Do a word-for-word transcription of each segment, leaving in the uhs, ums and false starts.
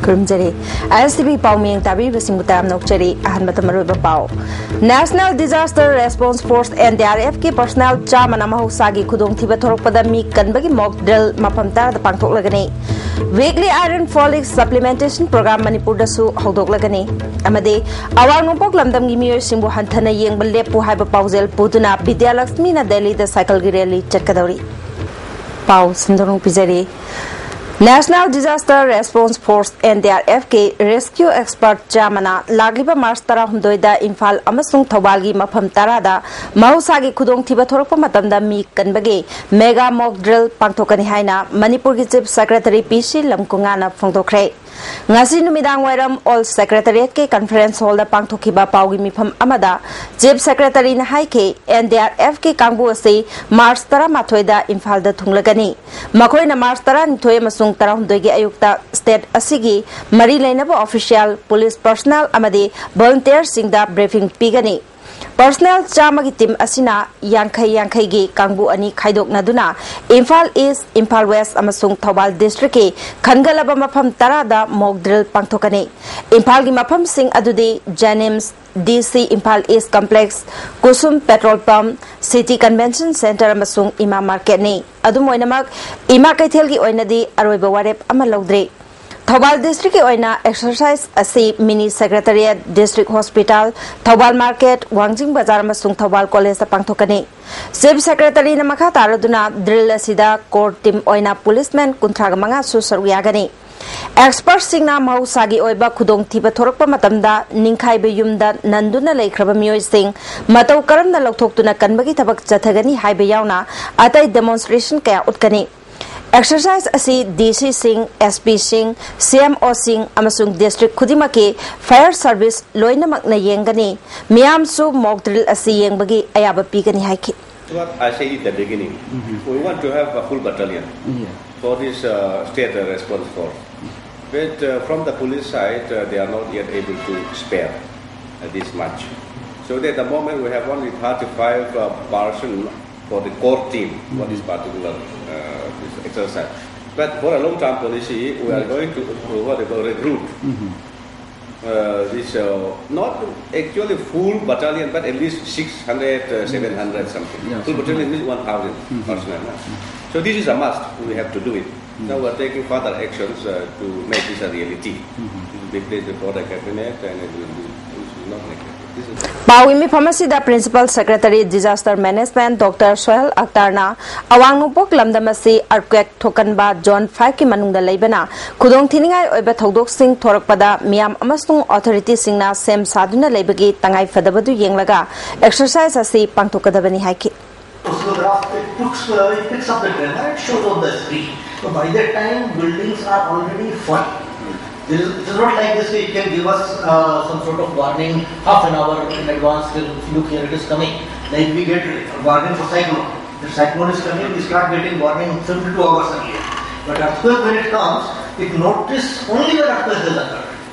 ꯈꯨꯔꯨꯝꯖꯔꯤ꯫ ꯑꯥꯏ ꯑꯦꯁ T V ꯄꯥꯎ ꯃꯤꯌꯦꯡ ꯇꯥꯕꯤꯔꯤꯕꯁꯤꯡꯕꯨ ꯇꯔꯥꯝꯅ ꯑꯣꯛꯆꯔꯤ꯫ ꯑꯍꯥꯟꯕꯗ ꯃꯔꯨꯑꯣꯏꯕ ꯄꯥꯎ꯫ National Disaster Response Force, N D R F ꯀꯤ personnel ꯆꯥꯝꯃꯅ ꯃꯍꯧꯁꯥꯒꯤ ꯈꯨꯗꯣꯡꯊꯤꯕ ꯊꯣꯔꯛꯄꯗ ꯃꯤ ꯀꯟꯕꯒꯤ mock drill ꯃꯐꯝ ꯇꯔꯥꯗ ꯄꯥꯡꯊꯣꯛꯂꯒꯅꯤ꯫ Weekly Iron Folic Supplementation Program ꯃꯅꯤꯄꯨꯔꯗꯁꯨ ꯍꯧꯗꯣꯛꯂꯒꯅꯤ꯫ ꯑꯃꯗꯤ ꯑꯋꯥꯡ ꯅꯣꯡꯄꯣꯛ ꯂꯝꯗꯝꯒꯤ ꯃꯤꯑꯣꯏꯁꯤꯡꯕꯨ ꯍꯟꯊꯅ ꯌꯦꯡꯕ ꯂꯦꯞꯄꯨ ꯍꯥꯏꯕ ꯄꯥꯎꯖꯦꯜ ꯄꯨꯗꯨꯅ ꯕꯤꯗ꯭ꯌꯥꯂꯛꯁꯃꯤꯅ ꯗꯦꯜꯂꯤꯗ cycle ꯒꯤ rally ꯆꯠꯀꯗꯧꯔꯤ꯫ ꯄꯥꯎ ꯁꯟꯗꯣꯛꯅ ꯄꯤꯖꯔꯤ꯫ National Disaster Response Force, N D R F ꯀꯤ rescue expert ꯆꯥꯝꯃꯅ ꯂꯥꯛꯂꯤꯕ ꯃꯥꯔꯆ ꯇꯔꯥꯍꯨꯝꯗꯣꯏꯗ ꯏꯝꯐꯥꯜ ꯑꯃꯁꯨꯡ ꯊꯧꯕꯥꯜꯒꯤ ꯃꯐꯝ ꯇꯔꯥꯗ ꯃꯍꯧꯁꯥꯒꯤ ꯈꯨꯗꯣꯡꯊꯤꯕ ꯊꯣꯔꯛꯄ ꯃꯇꯝꯗ ꯃꯤ ꯀꯟꯕꯒꯤ mega mock drill ꯄꯥꯡꯊꯣꯛꯀꯅꯤ ꯍꯥꯏꯅ ꯃꯅꯤꯄꯨꯔꯒꯤ Chief Secretary ꯄꯤ ꯁꯤ ꯂꯝꯀꯨꯉꯥꯅ ꯐꯣꯡꯗꯣꯛꯈ꯭ꯔꯦ꯫ ꯉꯁꯤ ꯅꯨꯃꯤꯗꯥꯡ ꯋꯥꯏꯔꯝ Old Secretariat ꯀꯤ conference hall ꯗ ꯄꯥꯡꯊꯣꯛꯈꯤꯕ ꯄꯥꯎꯒꯤ ꯃꯤꯐꯝ ꯑꯃꯗ Chief Secretary ꯅ ꯍꯥꯏꯈꯤ, N D R F ꯀꯤ ꯀꯥꯡꯕꯨ ꯑꯁꯤ ꯃꯥꯔꯆ ꯇꯔꯥꯃꯥꯊꯣꯏꯗ ꯏꯝꯐꯥꯜꯗ ꯊꯨꯡꯂꯒꯅꯤ꯫ ꯃꯈꯣꯏꯅ ꯃꯥꯔꯆ ꯇꯔꯥꯅꯤꯊꯣꯏ ꯑꯃꯁꯨꯡ ꯇꯔꯥꯍꯨꯝꯗꯣꯏꯒꯤ ꯑꯌꯨꯛꯇ state ꯑꯁꯤꯒꯤ ꯃꯔꯤ ꯂꯩꯅꯕ official, police personnel ꯑꯃꯗꯤ volunteer ꯁꯤꯡꯗ briefing ꯄꯤꯒꯅꯤ꯫ Personnel ꯆꯥꯝꯃꯒꯤ team ꯑꯁꯤꯅ ꯌꯥꯡꯈꯩ ꯌꯥꯡꯈꯩꯒꯤ ꯀꯥꯡꯕꯨ ꯑꯅꯤ ꯈꯥꯏꯗꯣꯛꯅꯗꯨꯅ ꯏꯝꯐꯥꯜ East, ꯏꯝꯐꯥꯜ West ꯑꯃꯁꯨꯡ ꯊꯧꯕꯥꯜ district ꯀꯤ ꯈꯟꯒꯠꯂꯕ ꯃꯐꯝ ꯇꯔꯥꯗ mock drill ꯄꯥꯡꯊꯣꯛꯀꯅꯤ꯫ ꯏꯝꯐꯥꯜꯒꯤ ꯃꯐꯝꯁꯤꯡ ꯑꯗꯨꯗꯤ JNIMS, D C, Imphal East Complex, ꯀꯨꯁꯨꯝ petrol pump, City Convention Centre ꯑꯃꯁꯨꯡ ꯏꯃꯥ market ꯅꯤ꯫ ꯑꯗꯨꯝ ꯑꯣꯏꯅꯃꯛ, ꯏꯃꯥ ꯀꯩꯊꯦꯜꯒꯤ ꯑꯣꯏꯅꯗꯤ ꯑꯔꯣꯏꯕ ꯋꯥꯔꯦꯞ ꯑꯃ ꯂꯧꯗ꯭ꯔꯤ꯫ ꯊꯧꯕꯥꯜ district ꯀꯤ ꯑꯣꯏꯅ exercise ꯑꯁꯤ Mini Secretariat, District Hospital, Thoubal market, ꯋꯥꯡꯖꯤꯡ ꯕꯖꯥꯔ ꯑꯃꯁꯨꯡ ꯊꯧꯕꯥꯜ college ꯇ ꯄꯥꯡꯊꯣꯛꯀꯅꯤ꯫ Chief Secretary ꯅ ꯃꯈꯥ ꯇꯥꯔꯗꯨꯅ drill ꯑꯁꯤꯗ core team ꯑꯣꯏꯅ policemen ꯀꯨꯟꯊ꯭ꯔꯥꯒ ꯃꯉꯥꯁꯨ ꯁꯔꯨꯛ ꯌꯥꯒꯅꯤ꯫ Expert ꯁꯤꯡꯅ ꯃꯍꯧꯁꯥꯒꯤ ꯑꯣꯏꯕ ꯈꯨꯗꯣꯡꯊꯤꯕ ꯊꯣꯔꯛꯄ ꯃꯇꯝꯗ ꯅꯤꯡꯈꯥꯏꯕ ꯌꯨꯝꯗ ꯅꯟꯗꯨꯅ ꯂꯩꯈ꯭ꯔꯕ ꯃꯤꯑꯣꯏꯁꯤꯡ ꯃꯇꯧ ꯀꯔꯝꯅ ꯂꯧꯊꯣꯛꯇꯨꯅ ꯀꯟꯕꯒꯤ ꯊꯕꯛ ꯆꯠꯊꯒꯅꯤ ꯍꯥꯏꯕ ꯌꯥꯎꯅ ꯑꯇꯩ demonstration ꯀꯌꯥ ꯎꯠꯀꯅꯤ꯫ Exercise ꯑꯁꯤ D C ꯁꯤꯡ, S P ꯁꯤꯡ, C M O ꯁꯤꯡ ꯑꯃꯁꯨꯡ district ꯈꯨꯗꯤꯡꯃꯛꯀꯤ fire service ꯂꯣꯏꯅꯃꯛꯅ ꯌꯦꯡꯒꯅꯤ꯫ ꯃꯤꯌꯥꯝꯁꯨ mock drill ꯑꯁꯤ ꯌꯦꯡꯕꯒꯤ ꯑꯌꯥꯕ ꯄꯤꯒꯅꯤ ꯍꯥꯏꯈꯤ꯫ What I said in the beginning, we want to have a full battalion for this uh, state uh, response force. But uh, from the police side, uh, they are not yet able to spare uh, this much. So at the moment, we have only thirty-five uh, person for the core team for this particular uh, this exercise. But for a long-term policy, we are going to, uh, what they call, recruit. Uh, this, uh, not actually full battalion, but at least six hundred, uh, seven hundred something. Yeah, full battalion means one thousand personnel. No? So this is a must. We have to do it. Now we are taking further actions uh, to make this a reality. It will be placed before the cabinet and it will be, it will not neglected. This is the Pau imi pharmacy da Principal Secretary Disaster Management Doctor Sohel Akhtar na awang nungpok lamdam asi earthquake ꯊꯣꯛꯀꯟꯕ Zone five ꯀꯤ ꯃꯅꯨꯡꯗ ꯂꯩꯕꯅ ꯈꯨꯗꯣꯡ ꯊꯤꯅꯤꯡꯉꯥꯏ ꯑꯣꯏꯕ ꯊꯧꯗꯣꯛꯁꯤꯡ ꯊꯣꯔꯛꯄꯗ ꯃꯤꯌꯥꯝ ꯑꯃꯁꯨꯡ authority ꯁꯤꯡꯅ ꯁꯦꯝ ꯁꯥꯗꯨꯅ ꯂꯩꯕꯒꯤ ꯇꯉꯥꯏ ꯐꯗꯕꯗꯨ ꯌꯦꯡꯂꯒ exercise ꯑꯁꯤ ꯄꯥꯡꯊꯣꯛꯀꯗꯕꯅꯤ ꯍꯥꯏꯈꯤ꯫ Oscillograph, it puts, uh, it picks up the tremor, it shows on the screen. So by that time, buildings are already falling. It is, it is not like this, it can give us uh, some sort of warning half an hour in advance, till, "Look here, it is coming." Like we get warning for cyclone. The cyclone is coming, we start getting warning seventy-two hours earlier. But earthquake, when it comes, it notice only when earthquake has occurred.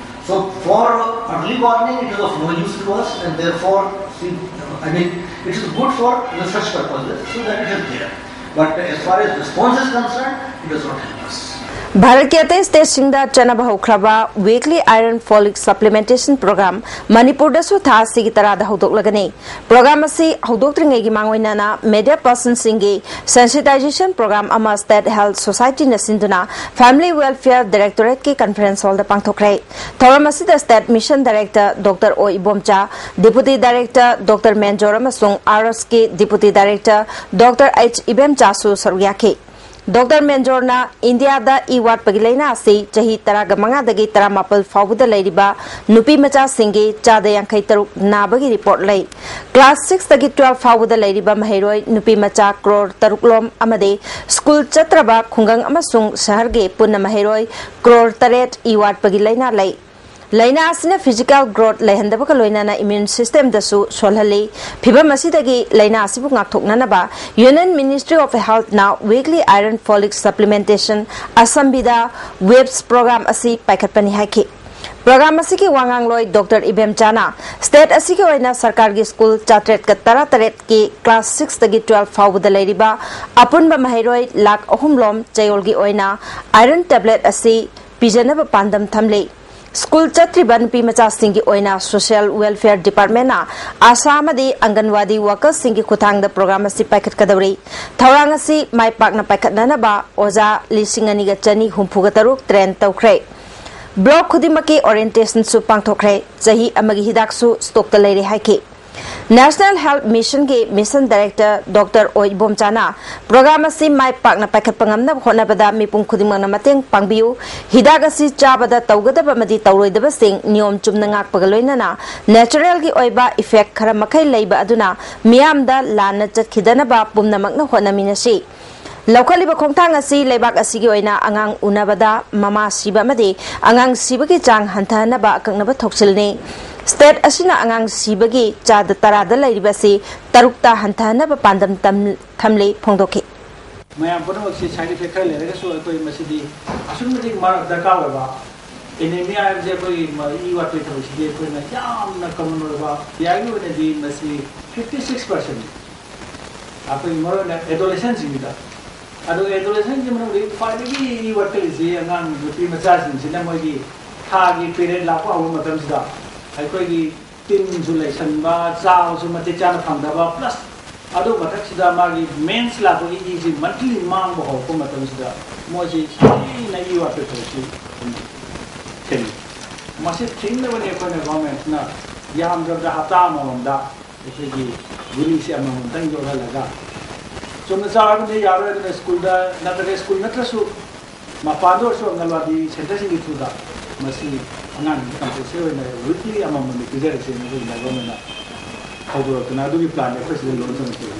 So for early warning, it is of no use to us, and therefore, see, I mean, it is good for research purposes, so that it is there. But as far as response is concerned, it does not help us. ꯚꯥꯔꯠꯀꯤ ꯑꯇꯩ ꯁ꯭ꯇꯦꯠꯁꯤꯡꯗ ꯆꯠꯅꯕ ꯍꯧꯈ꯭ꯔꯕ weekly iron folic supplementation program ꯃꯅꯤꯄꯨꯔꯗꯁꯨ ꯊꯥ ꯑꯁꯤꯒꯤ ꯇꯔꯥꯗ ꯍꯧꯗꯣꯛꯂꯒꯅꯤ꯫ Program ꯑꯁꯤ ꯍꯧꯗꯣꯛꯇ꯭ꯔꯤꯉꯩꯒꯤ ꯃꯥꯡꯑꯣꯏꯅꯅ media personꯁꯤꯡꯒꯤ sensitization program ꯑꯃ State Health Societyꯅ ꯁꯤꯟꯗꯨꯅ Family Welfare Directorateꯀꯤ conference hallꯗ ꯄꯥꯡꯊꯣꯛꯈ꯭ꯔꯦ꯫ ꯊꯧꯔꯝ ꯑꯁꯤꯗ State Mission Director Doctor ꯑꯣ ꯏꯕꯣꯝꯆꯥ, Deputy Director Doctor ꯃꯦꯟꯖꯣꯔ ꯑꯃꯁꯨꯡ ꯑꯥꯔꯁꯀꯤ Deputy Director Doctor ꯑꯩꯆ ꯏꯕꯦꯝꯆꯥꯁꯨ ꯁꯔꯨꯛ ꯌꯥꯈꯤ꯫ ꯗꯣꯛꯇꯔ ꯃꯦꯟꯖꯣꯔꯅ ꯏꯟꯗꯤꯌꯥꯗ ꯏ ꯋꯥꯠꯄꯒꯤ ꯂꯥꯏꯅꯥ ꯑꯁꯤ ꯆꯍꯤ ꯇꯔꯥꯃꯉꯥꯗꯒꯤ ꯇꯔꯥꯃꯥꯄꯜ ꯐꯥꯎꯕꯗ ꯂꯩꯔꯤꯕ ꯅꯨꯄꯤ ꯃꯆꯥꯁꯤꯡꯒꯤ ꯆꯥꯗ ꯌꯥꯡꯈꯩ ꯇꯔꯨꯛ ꯅꯥꯕꯒꯤ ꯔꯤꯄꯣꯔꯠ ꯂꯩ꯫ Class sixꯇꯒꯤ twelve ꯐꯥꯎꯕꯗ ꯂꯩꯔꯤꯕ ꯃꯍꯩꯔꯣꯏ ꯅꯨꯄꯤ ꯃꯆꯥ ꯀ꯭ꯔꯣꯔ ꯇꯔꯨꯛ ꯂꯣꯝ ꯑꯃꯗꯤ ꯁ꯭ꯀꯨꯜ ꯆꯠꯇ꯭ꯔꯕ ꯈꯨꯡꯒꯪ ꯑꯃꯁꯨꯡ ꯁꯍꯔꯒꯤ ꯄꯨꯟꯅ ꯃꯍꯩꯔꯣꯏ ꯀ꯭ꯔꯣꯔ ꯇꯔꯦꯠ ꯏ ꯋꯥꯠꯄꯒꯤ ꯂꯥꯏꯅꯥ ꯂꯩ꯫ ꯂꯥꯏꯅꯥ ꯑꯁꯤꯅ physical growth ꯂꯩꯍꯟꯗꯕꯒ ꯂꯣꯏꯅꯅ immune systemꯗꯁꯨ ꯁꯣꯜꯍꯜꯂꯤ꯫ ꯐꯤꯚꯝ ꯑꯁꯤꯗꯒꯤ ꯂꯥꯏꯅꯥ ꯑꯁꯤꯕꯨ ꯉꯥꯛꯊꯣꯛꯅꯅꯕ Union Ministry of Healthꯅ weekly iron folic supplementation ꯑꯁꯝꯕꯤꯗ WIFS program ꯑꯁꯤ ꯄꯥꯏꯈꯠꯄꯅꯤ ꯍꯥꯏꯈꯤ꯫ ꯄ꯭ꯔꯣꯒ꯭ꯔꯥꯝ ꯑꯁꯤꯒꯤ ꯋꯥꯉꯥꯡꯂꯣꯏ ꯗꯣꯛꯇꯔ ꯏꯕꯦꯝꯆꯥꯅ ꯁ꯭ꯇꯦꯠ ꯑꯁꯤꯒꯤ ꯑꯣꯏꯅ ꯁꯔꯀꯥꯔꯒꯤ ꯁ꯭ꯀꯨꯜ ꯆꯥꯇ꯭ꯔꯦꯠꯀ ꯇꯔꯥꯇꯔꯦꯠꯀꯤ ꯀ꯭ꯂꯥꯁ ꯁꯤꯛꯁꯇꯒꯤ ꯇꯨꯋꯦꯜꯐ ꯐꯥꯎꯕꯗ ꯂꯩꯔꯤꯕ ꯑꯄꯨꯟꯕ ꯃꯍꯩꯔꯣꯏ ꯂꯥꯈ ꯑꯍꯨꯝ ꯂꯣꯝ ꯆꯌꯣꯜꯒꯤ ꯑꯣꯏꯅ ꯑꯥꯏꯔꯟ ꯇꯦꯕ꯭ꯂꯦꯠ ꯑꯁꯤ ꯄꯤꯖꯅꯕ ꯄꯥꯟꯗꯝ ꯊꯝꯂꯤ꯫ ꯁ꯭ꯀꯨꯜ ꯆꯠꯇ꯭ꯔꯤꯕ ꯅꯨꯄꯤ ꯃꯆꯥꯁꯤꯡꯒꯤ ꯑꯣꯏꯅ ꯁꯣꯁꯤꯌꯦꯜ ꯋꯦꯜꯐꯤꯌꯔ ꯗꯤꯄꯥꯔꯠꯃꯦꯟꯅ ꯑꯥꯁꯥ ꯑꯃꯗꯤ ꯑꯪꯒꯟꯋꯥꯗꯤ ꯋꯥꯀꯔꯁꯤꯡꯒꯤ ꯈꯨꯠꯊꯥꯡꯗ ꯄ꯭ꯔꯣꯒ꯭ꯔꯥꯝ ꯑꯁꯤ ꯄꯥꯏꯈꯠꯀꯗꯧꯔꯤ꯫ ꯊꯧꯔꯥꯡ ꯑꯁꯤ ꯃꯥꯏ ꯄꯥꯛꯅ ꯄꯥꯏꯈꯠꯅꯅꯕ ꯑꯣꯖꯥ ꯂꯤꯁꯤꯡ ꯑꯅꯤꯒ ꯆꯅꯤ ꯍꯨꯝꯐꯨꯒ ꯇꯔꯨꯛ ꯇ꯭ꯔꯦꯟ ꯇꯧꯈ꯭ꯔꯦ꯫ ꯕ꯭ꯂꯣꯛ ꯈꯨꯗꯤꯡꯃꯛꯀꯤ ꯑꯣꯔꯤꯌꯦꯟꯇꯦꯁꯟꯁꯨ ꯄꯥꯡꯊꯣꯛꯈ꯭ꯔꯦ꯫ ꯆꯍꯤ ꯑꯃꯒꯤ ꯍꯤꯗꯥꯛꯁꯨ ꯁ꯭ꯇꯣꯛꯇ ꯂꯩꯔꯦ ꯍꯥꯏꯈꯤ꯫ ꯅꯦꯁꯅꯦꯜ ꯍꯦꯜꯊ ꯃꯤꯁꯟꯒꯤ ꯃꯤꯁꯟ ꯗꯥꯏꯔꯦꯛꯇꯔ ꯗꯣꯛꯇꯔ ꯑꯣ ꯏꯕꯣꯝꯆꯥꯅ ꯄ꯭ꯔꯣꯒ꯭ꯔꯥꯝ ꯑꯁꯤ ꯃꯥꯏ ꯄꯥꯛꯅ ꯄꯥꯏꯈꯠꯄ ꯉꯝꯅꯕ ꯍꯣꯠꯅꯕꯗ ꯃꯤꯄꯨꯝ ꯈꯨꯗꯤꯡꯃꯛꯅ ꯃꯇꯦꯡ ꯄꯥꯡꯕꯤꯌꯨ꯫ ꯍꯤꯗꯥꯛ ꯑꯁꯤ ꯆꯥꯕꯗ ꯇꯧꯒꯗꯕ ꯑꯃꯗꯤ ꯇꯧꯔꯣꯏꯗꯕꯁꯤꯡ ꯅꯤꯌꯣꯝ ꯆꯨꯝꯅ ꯉꯥꯛꯄꯒ ꯂꯣꯏꯅꯅ ꯅꯦꯆꯔꯦꯜꯒꯤ ꯑꯣꯏꯕ ꯏꯐꯦꯛ ꯈꯔ ꯃꯈꯩ ꯂꯩꯕ ꯑꯗꯨꯅ ꯃꯤꯌꯥꯝꯗ ꯂꯥꯟꯅ ꯆꯠꯈꯤꯗꯅꯕ ꯄꯨꯝꯅꯃꯛꯅ ꯍꯣꯠꯅꯃꯤꯟꯅꯁꯤ꯫ ꯂꯧꯈꯠꯂꯤꯕ ꯈꯣꯡꯊꯥꯡ ꯑꯁꯤ ꯂꯩꯕꯥꯛ ꯑꯁꯤꯒꯤ ꯑꯣꯏꯅ ꯑꯉꯥꯡ ꯎꯅꯕꯗ ꯃꯃꯥ ꯁꯤꯕ ꯑꯃꯗꯤ ꯑꯉꯥꯡ ꯁꯤꯕꯒꯤ ꯆꯥꯡ ꯍꯟꯊꯍꯟꯅꯕ ꯑꯀꯛꯅꯕ ꯊꯧꯁꯤꯜꯅꯤ꯫ ꯁ꯭ꯇꯦꯠ ꯑꯁꯤꯅ ꯑꯉꯥꯡ ꯁꯤꯕꯒꯤ ꯆꯥꯗ ꯇꯔꯥꯗ ꯂꯩꯔꯤꯕ ꯑꯁꯤ ꯇꯔꯨꯛꯇ ꯍꯟꯊꯍꯟꯅꯕ ꯄꯥꯟꯗꯝ ꯊꯝꯂꯤ ꯐꯣꯡꯗꯣꯛꯈꯤ꯫ ꯃꯌꯥꯝ ꯄꯨꯝꯅꯃꯛꯁꯤ ꯁꯥꯏꯠ ꯏꯐꯦꯛ ꯈꯔ ꯂꯩꯔꯒꯁꯨ ꯑꯩꯈꯣꯏ ꯃꯁꯤꯗꯤ ꯑꯁꯨꯛꯀꯤ ꯃꯇꯤꯛ ꯃꯔꯛ ꯗꯔꯀꯥꯔ ꯑꯣꯏꯕ ꯑꯦꯅꯦꯃꯤꯌꯥ ꯍꯥꯏꯕꯁꯦ ꯑꯩꯈꯣꯏꯒꯤ ꯃ- ꯏ ꯋꯥꯠꯄꯒꯤ ꯊꯕꯛꯁꯤꯗꯤ ꯑꯩꯈꯣꯏꯅ ꯌꯥꯝꯅ ꯀꯃꯟ ꯑꯣꯏꯕ ꯄꯤꯌꯥꯔꯒꯤ ꯑꯣꯏꯅꯗꯤ ꯃꯁꯤ ꯐꯤꯐꯇꯤ ꯁꯤꯛꯁ ꯄꯥꯔꯁꯦꯟ ꯑꯩꯈꯣꯏ ꯃꯔꯨꯑꯣꯏꯅ ꯑꯦꯗꯣꯂꯦꯁꯦꯟꯁꯤꯡꯁꯤꯗ ꯑꯗꯨꯒ ꯑꯦꯗꯣꯂꯦꯁꯦꯟꯁꯤ ꯃꯅꯨꯡꯗꯒꯤ ꯈ꯭ꯋꯥꯏꯗꯒꯤ ꯏ ꯋꯥꯠꯀꯜꯂꯤꯁꯤ ꯑꯉꯥꯡ ꯅꯨꯄꯤ ꯃꯆꯥꯁꯤꯡꯁꯤꯅ ꯃꯣꯏꯒꯤ ꯊꯥꯒꯤ ꯄꯤꯔꯦꯠ ꯂꯥꯛꯄ ꯍꯧꯕ ꯃꯇꯝꯁꯤꯗ ꯑꯩꯈꯣꯏꯒꯤ ꯇꯤꯟꯁꯨ ꯂꯩꯁꯟꯕ ꯆꯥꯕꯁꯨ ꯃꯇꯤꯛ ꯆꯥꯅ ꯐꯪꯗꯕ ꯄ꯭ꯂꯁ ꯑꯗꯨ ꯃꯊꯛꯁꯤꯗ ꯃꯥꯒꯤ ꯃꯦꯟꯁ ꯂꯥꯛꯄꯒꯤ ꯏꯁꯤ ꯃꯟꯠꯂꯤ ꯃꯥꯡꯕ ꯍꯧꯔꯛꯄ ꯃꯇꯝꯁꯤꯗ ꯃꯣꯏꯁꯤ ꯁꯣꯏꯅ ꯏ ꯋꯥꯠꯄ ꯊꯕꯛꯁꯤ ꯊꯦꯡꯅꯩ꯫ ꯃꯁꯤ ꯊꯤꯡꯅꯕꯅꯤ ꯑꯩꯈꯣꯏꯅ ꯒꯣꯔꯃꯦꯟꯁꯅ ꯌꯥꯝꯗ꯭ꯔꯕꯗ ꯍꯞꯇꯥ ꯑꯃꯃꯝꯗ ꯑꯩꯈꯣꯏꯒꯤ ꯒꯨꯂꯤꯁꯦ ꯑꯃꯃꯝꯇꯪ ꯌꯣꯜꯍꯜꯂꯒ ꯆꯨꯝꯅ ꯆꯥꯎ ꯍꯥꯏꯕꯗꯤ ꯌꯥꯔꯣꯏ꯫ ꯑꯗꯨꯅ ꯁ꯭ꯀꯨꯜꯗ ꯅꯠꯇ꯭ꯔꯒ ꯁ꯭ꯀꯨꯜ ꯅꯠꯇ꯭ꯔꯁꯨ ꯃꯄꯥꯟꯗ ꯑꯣꯏꯔꯁꯨ ꯑꯪꯒꯜꯋꯥꯗꯤ ꯁꯦꯟꯇꯔꯁꯤꯡꯒꯤ ꯊ꯭ꯔꯨꯗ ꯃꯁꯤ ꯑꯉꯥꯡꯁꯤꯡ ꯀꯝꯄꯜꯁꯔꯤ ꯑꯣꯏꯅ ꯋꯤꯛꯂꯤ ꯑꯃꯃꯝꯗꯤ ꯄꯤꯖꯔꯁꯦꯅ ꯑꯩꯈꯣꯏ ꯒꯣꯔꯃꯦꯟꯅ ꯍꯧꯗꯣꯔꯛꯇꯅ ꯑꯗꯨꯒꯤ ꯄ꯭ꯂꯥꯟꯗꯤ ꯑꯩꯈꯣꯏ ꯁꯤꯗ ꯂꯣꯟ ꯇꯧꯖꯩ꯫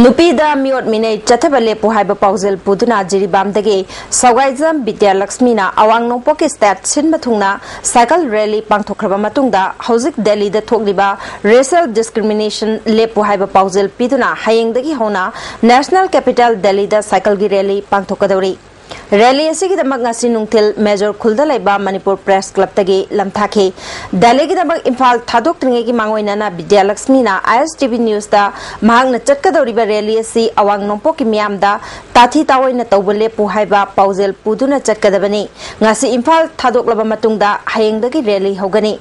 ꯅꯨꯄꯤꯗ ꯃꯤꯑꯣꯠ ꯃꯤꯅꯩ ꯆꯠꯊꯕ ꯂꯦꯞꯄꯨ ꯍꯥꯏꯕ ꯄꯥꯎꯖꯦꯜ ꯄꯨꯗꯨꯅ ꯖꯤꯔꯤꯕꯥꯝꯗꯒꯤ ꯁꯧꯒꯥꯏꯖꯝ ꯕꯤꯗ꯭ꯌꯥꯂꯛꯁꯃꯤꯅ ꯑꯋꯥꯡ ꯅꯣꯡꯄꯣꯛꯀꯤ ꯁ꯭ꯇꯦꯠ ꯁꯤꯟꯕ ꯊꯨꯡꯅ ꯁꯥꯏꯀꯜ ꯔꯦꯂꯤ ꯄꯥꯡꯊꯣꯛꯈ꯭ꯔꯕ ꯃꯇꯨꯡꯗ ꯍꯧꯖꯤꯛ ꯗꯦꯜꯂꯤꯗ ꯊꯣꯛꯂꯤꯕ ꯔꯦꯁꯤꯌꯦꯜ ꯗꯤꯁꯀ꯭ꯔꯤꯃꯤꯅꯦꯁꯟ ꯂꯦꯞꯄꯨ ꯍꯥꯏꯕ ꯄꯥꯎꯖꯦꯜ ꯄꯤꯗꯨꯅ ꯍꯌꯦꯡꯗꯒꯤ ꯍꯧꯅ ꯅꯦꯁꯅꯦꯜ ꯀꯦꯄꯤꯇꯦꯜ ꯗꯦꯜꯂꯤꯗ ꯁꯥꯏꯀꯜꯒꯤ ꯔꯦꯂꯤ ꯄꯥꯡꯊꯣꯛꯀꯗꯧꯔꯤ꯫ ꯔꯦꯂꯤ ꯑꯁꯤꯒꯤꯗꯃꯛ ꯉꯁꯤ ꯅꯨꯡꯊꯤꯜ ꯃꯦꯖꯣꯔ ꯈꯨꯜꯗ ꯂꯩꯕ ꯃꯅꯤꯄꯨꯔ ꯄ꯭ꯔꯦꯁ ꯀ꯭ꯂꯕꯇꯒꯤ ꯂꯝꯊꯥꯈꯤ꯫ ꯗꯦꯜꯂꯤꯒꯤꯗꯃꯛ ꯏꯝꯐꯥꯜ ꯊꯥꯗꯣꯛꯇ꯭ꯔꯤꯉꯩꯒꯤ ꯃꯥꯡꯑꯣꯏꯅꯅ ꯕꯤꯗ꯭ꯌꯥꯂꯛꯁꯃꯤꯅ ISTV ꯅ꯭ꯌꯨꯁꯇ ꯃꯍꯥꯛꯅ ꯆꯠꯀꯗꯧꯔꯤꯕ ꯔꯦꯂꯤ ꯑꯁꯤ ꯑꯋꯥꯡ ꯅꯣꯡꯄꯣꯛꯀꯤ ꯃꯤꯌꯥꯝꯗ ꯇꯥꯊꯤ ꯇꯥꯑꯣꯏꯅ ꯇꯧꯕ ꯂꯦꯞꯄꯨ ꯍꯥꯏꯕ ꯄꯥꯎꯖꯦꯜ ꯄꯨꯗꯨꯅ ꯆꯠꯀꯗꯕꯅꯤ꯫ ꯉꯁꯤ ꯏꯝꯐꯥꯜ ꯊꯥꯗꯣꯛꯂꯕ ꯃꯇꯨꯡꯗ ꯍꯌꯦꯡꯗꯒꯤ ꯔꯦꯂꯤ ꯍꯧꯒꯅꯤ꯫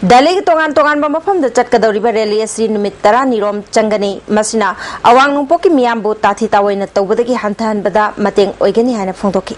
ꯗꯦꯜꯂꯤꯒꯤ ꯇꯣꯉꯥꯟ ꯇꯣꯉꯥꯟꯕ ꯃꯐꯝꯗ ꯆꯠꯀꯗꯧꯔꯤꯕ ꯔꯦꯂꯤ ꯑꯁꯤ ꯅꯨꯃꯤꯠ ꯇꯔꯥꯅꯤ ꯔꯣꯝ ꯆꯪꯒꯅꯤ꯫ ꯃꯁꯤꯅ ꯑꯋꯥꯡ ꯅꯣꯡꯄꯣꯛꯀꯤ ꯃꯤꯌꯥꯝꯕꯨ ꯇꯥꯊꯤ ꯇꯥꯑꯣꯏꯅ ꯇꯧꯕꯗꯒꯤ ꯍꯟꯊꯍꯟꯕꯗ ꯃꯇꯦꯡ ꯑꯣꯏꯒꯅꯤ ꯍꯥꯏꯅ ꯐꯣꯡꯗꯣꯛꯈꯤ꯫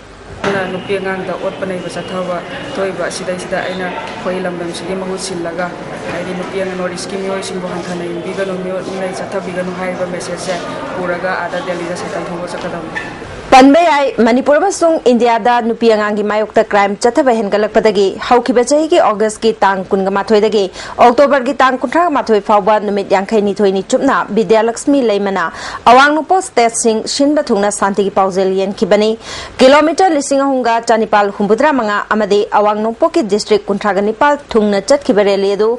ꯅꯨꯄꯤ ꯑꯉꯥꯡꯗ ꯑꯣꯠꯄ ꯅꯩꯕ ꯆꯠꯊꯕ ꯊꯣꯛꯏꯕ ꯑꯁꯤꯗꯩꯁꯤꯗ ꯑꯩꯅ ꯑꯩꯈꯣꯏ ꯂꯝꯗꯝꯁꯤꯒꯤ ꯃꯍꯨꯠ ꯁꯤꯜꯂꯒ, ꯍꯥꯏꯗꯤ ꯅꯨꯄꯤ ꯑꯉꯥꯡ ꯅꯣꯔꯠ ꯏꯁꯀꯤ ꯃꯤꯑꯣꯏꯁꯤꯡꯕꯨ ꯍꯟꯊꯅ ꯌꯦꯡꯕꯤꯒꯅꯨ, ꯃꯤꯑꯣꯠ ꯃꯤꯅꯩ ꯆꯠꯊꯕꯤꯒꯅꯨ ꯍꯥꯏꯔꯤꯕ ꯃꯦꯁꯦꯖꯁꯦ ꯄꯨꯔꯒ ꯑꯥꯗ ꯗꯦꯜꯂꯤꯗ ꯁꯥꯏꯀꯜ ꯊꯧꯕ ꯆꯠꯀꯗꯕꯅꯤ꯫ ꯄꯟꯕ ꯌꯥꯏ, ꯃꯅꯤꯄꯨꯔ ꯑꯃꯁꯨꯡ ꯏꯟꯗꯤꯌꯥꯗ ꯅꯨꯄꯤ ꯑꯉꯥꯡꯒꯤ ꯃꯥꯌꯣꯛꯇ ꯀ꯭ꯔꯥꯏꯝ ꯆꯠꯊꯕ ꯍꯦꯟꯒꯠꯂꯛꯄꯗꯒꯤ ꯍꯧꯈꯤꯕ ꯆꯍꯤꯒꯤ ꯑꯣꯒꯁꯀꯤ ꯇꯥꯡ ꯀꯨꯟꯒ ꯃꯥꯊꯣꯏꯗꯒꯤ ꯑꯣꯛꯇꯣꯕꯔꯒꯤ ꯇꯥꯡ ꯀꯨꯟꯊ꯭ꯔꯥ ꯃꯥꯊꯣꯏ ꯐꯥꯎꯕ ꯅꯨꯃꯤꯠ ꯌꯥꯡꯈꯩ ꯅꯤꯊꯣꯏꯅꯤ ꯆꯨꯞꯅ ꯕꯤꯗ꯭ꯌꯥꯂꯛꯁꯃꯤ ꯂꯩꯃꯅ ꯑꯋꯥꯡ ꯅꯣꯡꯄꯣꯛ ꯁ꯭ꯇꯦꯠꯁꯤꯡ ꯁꯤꯟꯕ ꯊꯨꯡꯅ ꯁꯥꯟꯇꯤꯒꯤ ꯄꯥꯎꯖꯦꯜ ꯌꯦꯟꯈꯤꯕꯅꯤ꯫ ꯀꯤꯂꯣꯃꯤꯇꯔ ꯂꯤꯁꯤꯡ ꯑꯍꯨꯝꯒ ꯆꯅꯤꯄꯥꯜ ꯍꯨꯝꯐꯨꯇꯔꯥ ꯃꯉꯥ ꯑꯃꯗꯤ ꯑꯋꯥꯡ ꯅꯣꯡꯄꯣꯛꯀꯤ ꯗꯤꯁꯇ꯭ꯔꯤꯛ ꯀꯨꯟꯊ꯭ꯔꯥꯒ ꯅꯤꯄꯥꯜ ꯊꯨꯡꯅ ꯆꯠꯈꯤꯕ ꯔꯦꯂꯤ ꯑꯗꯨ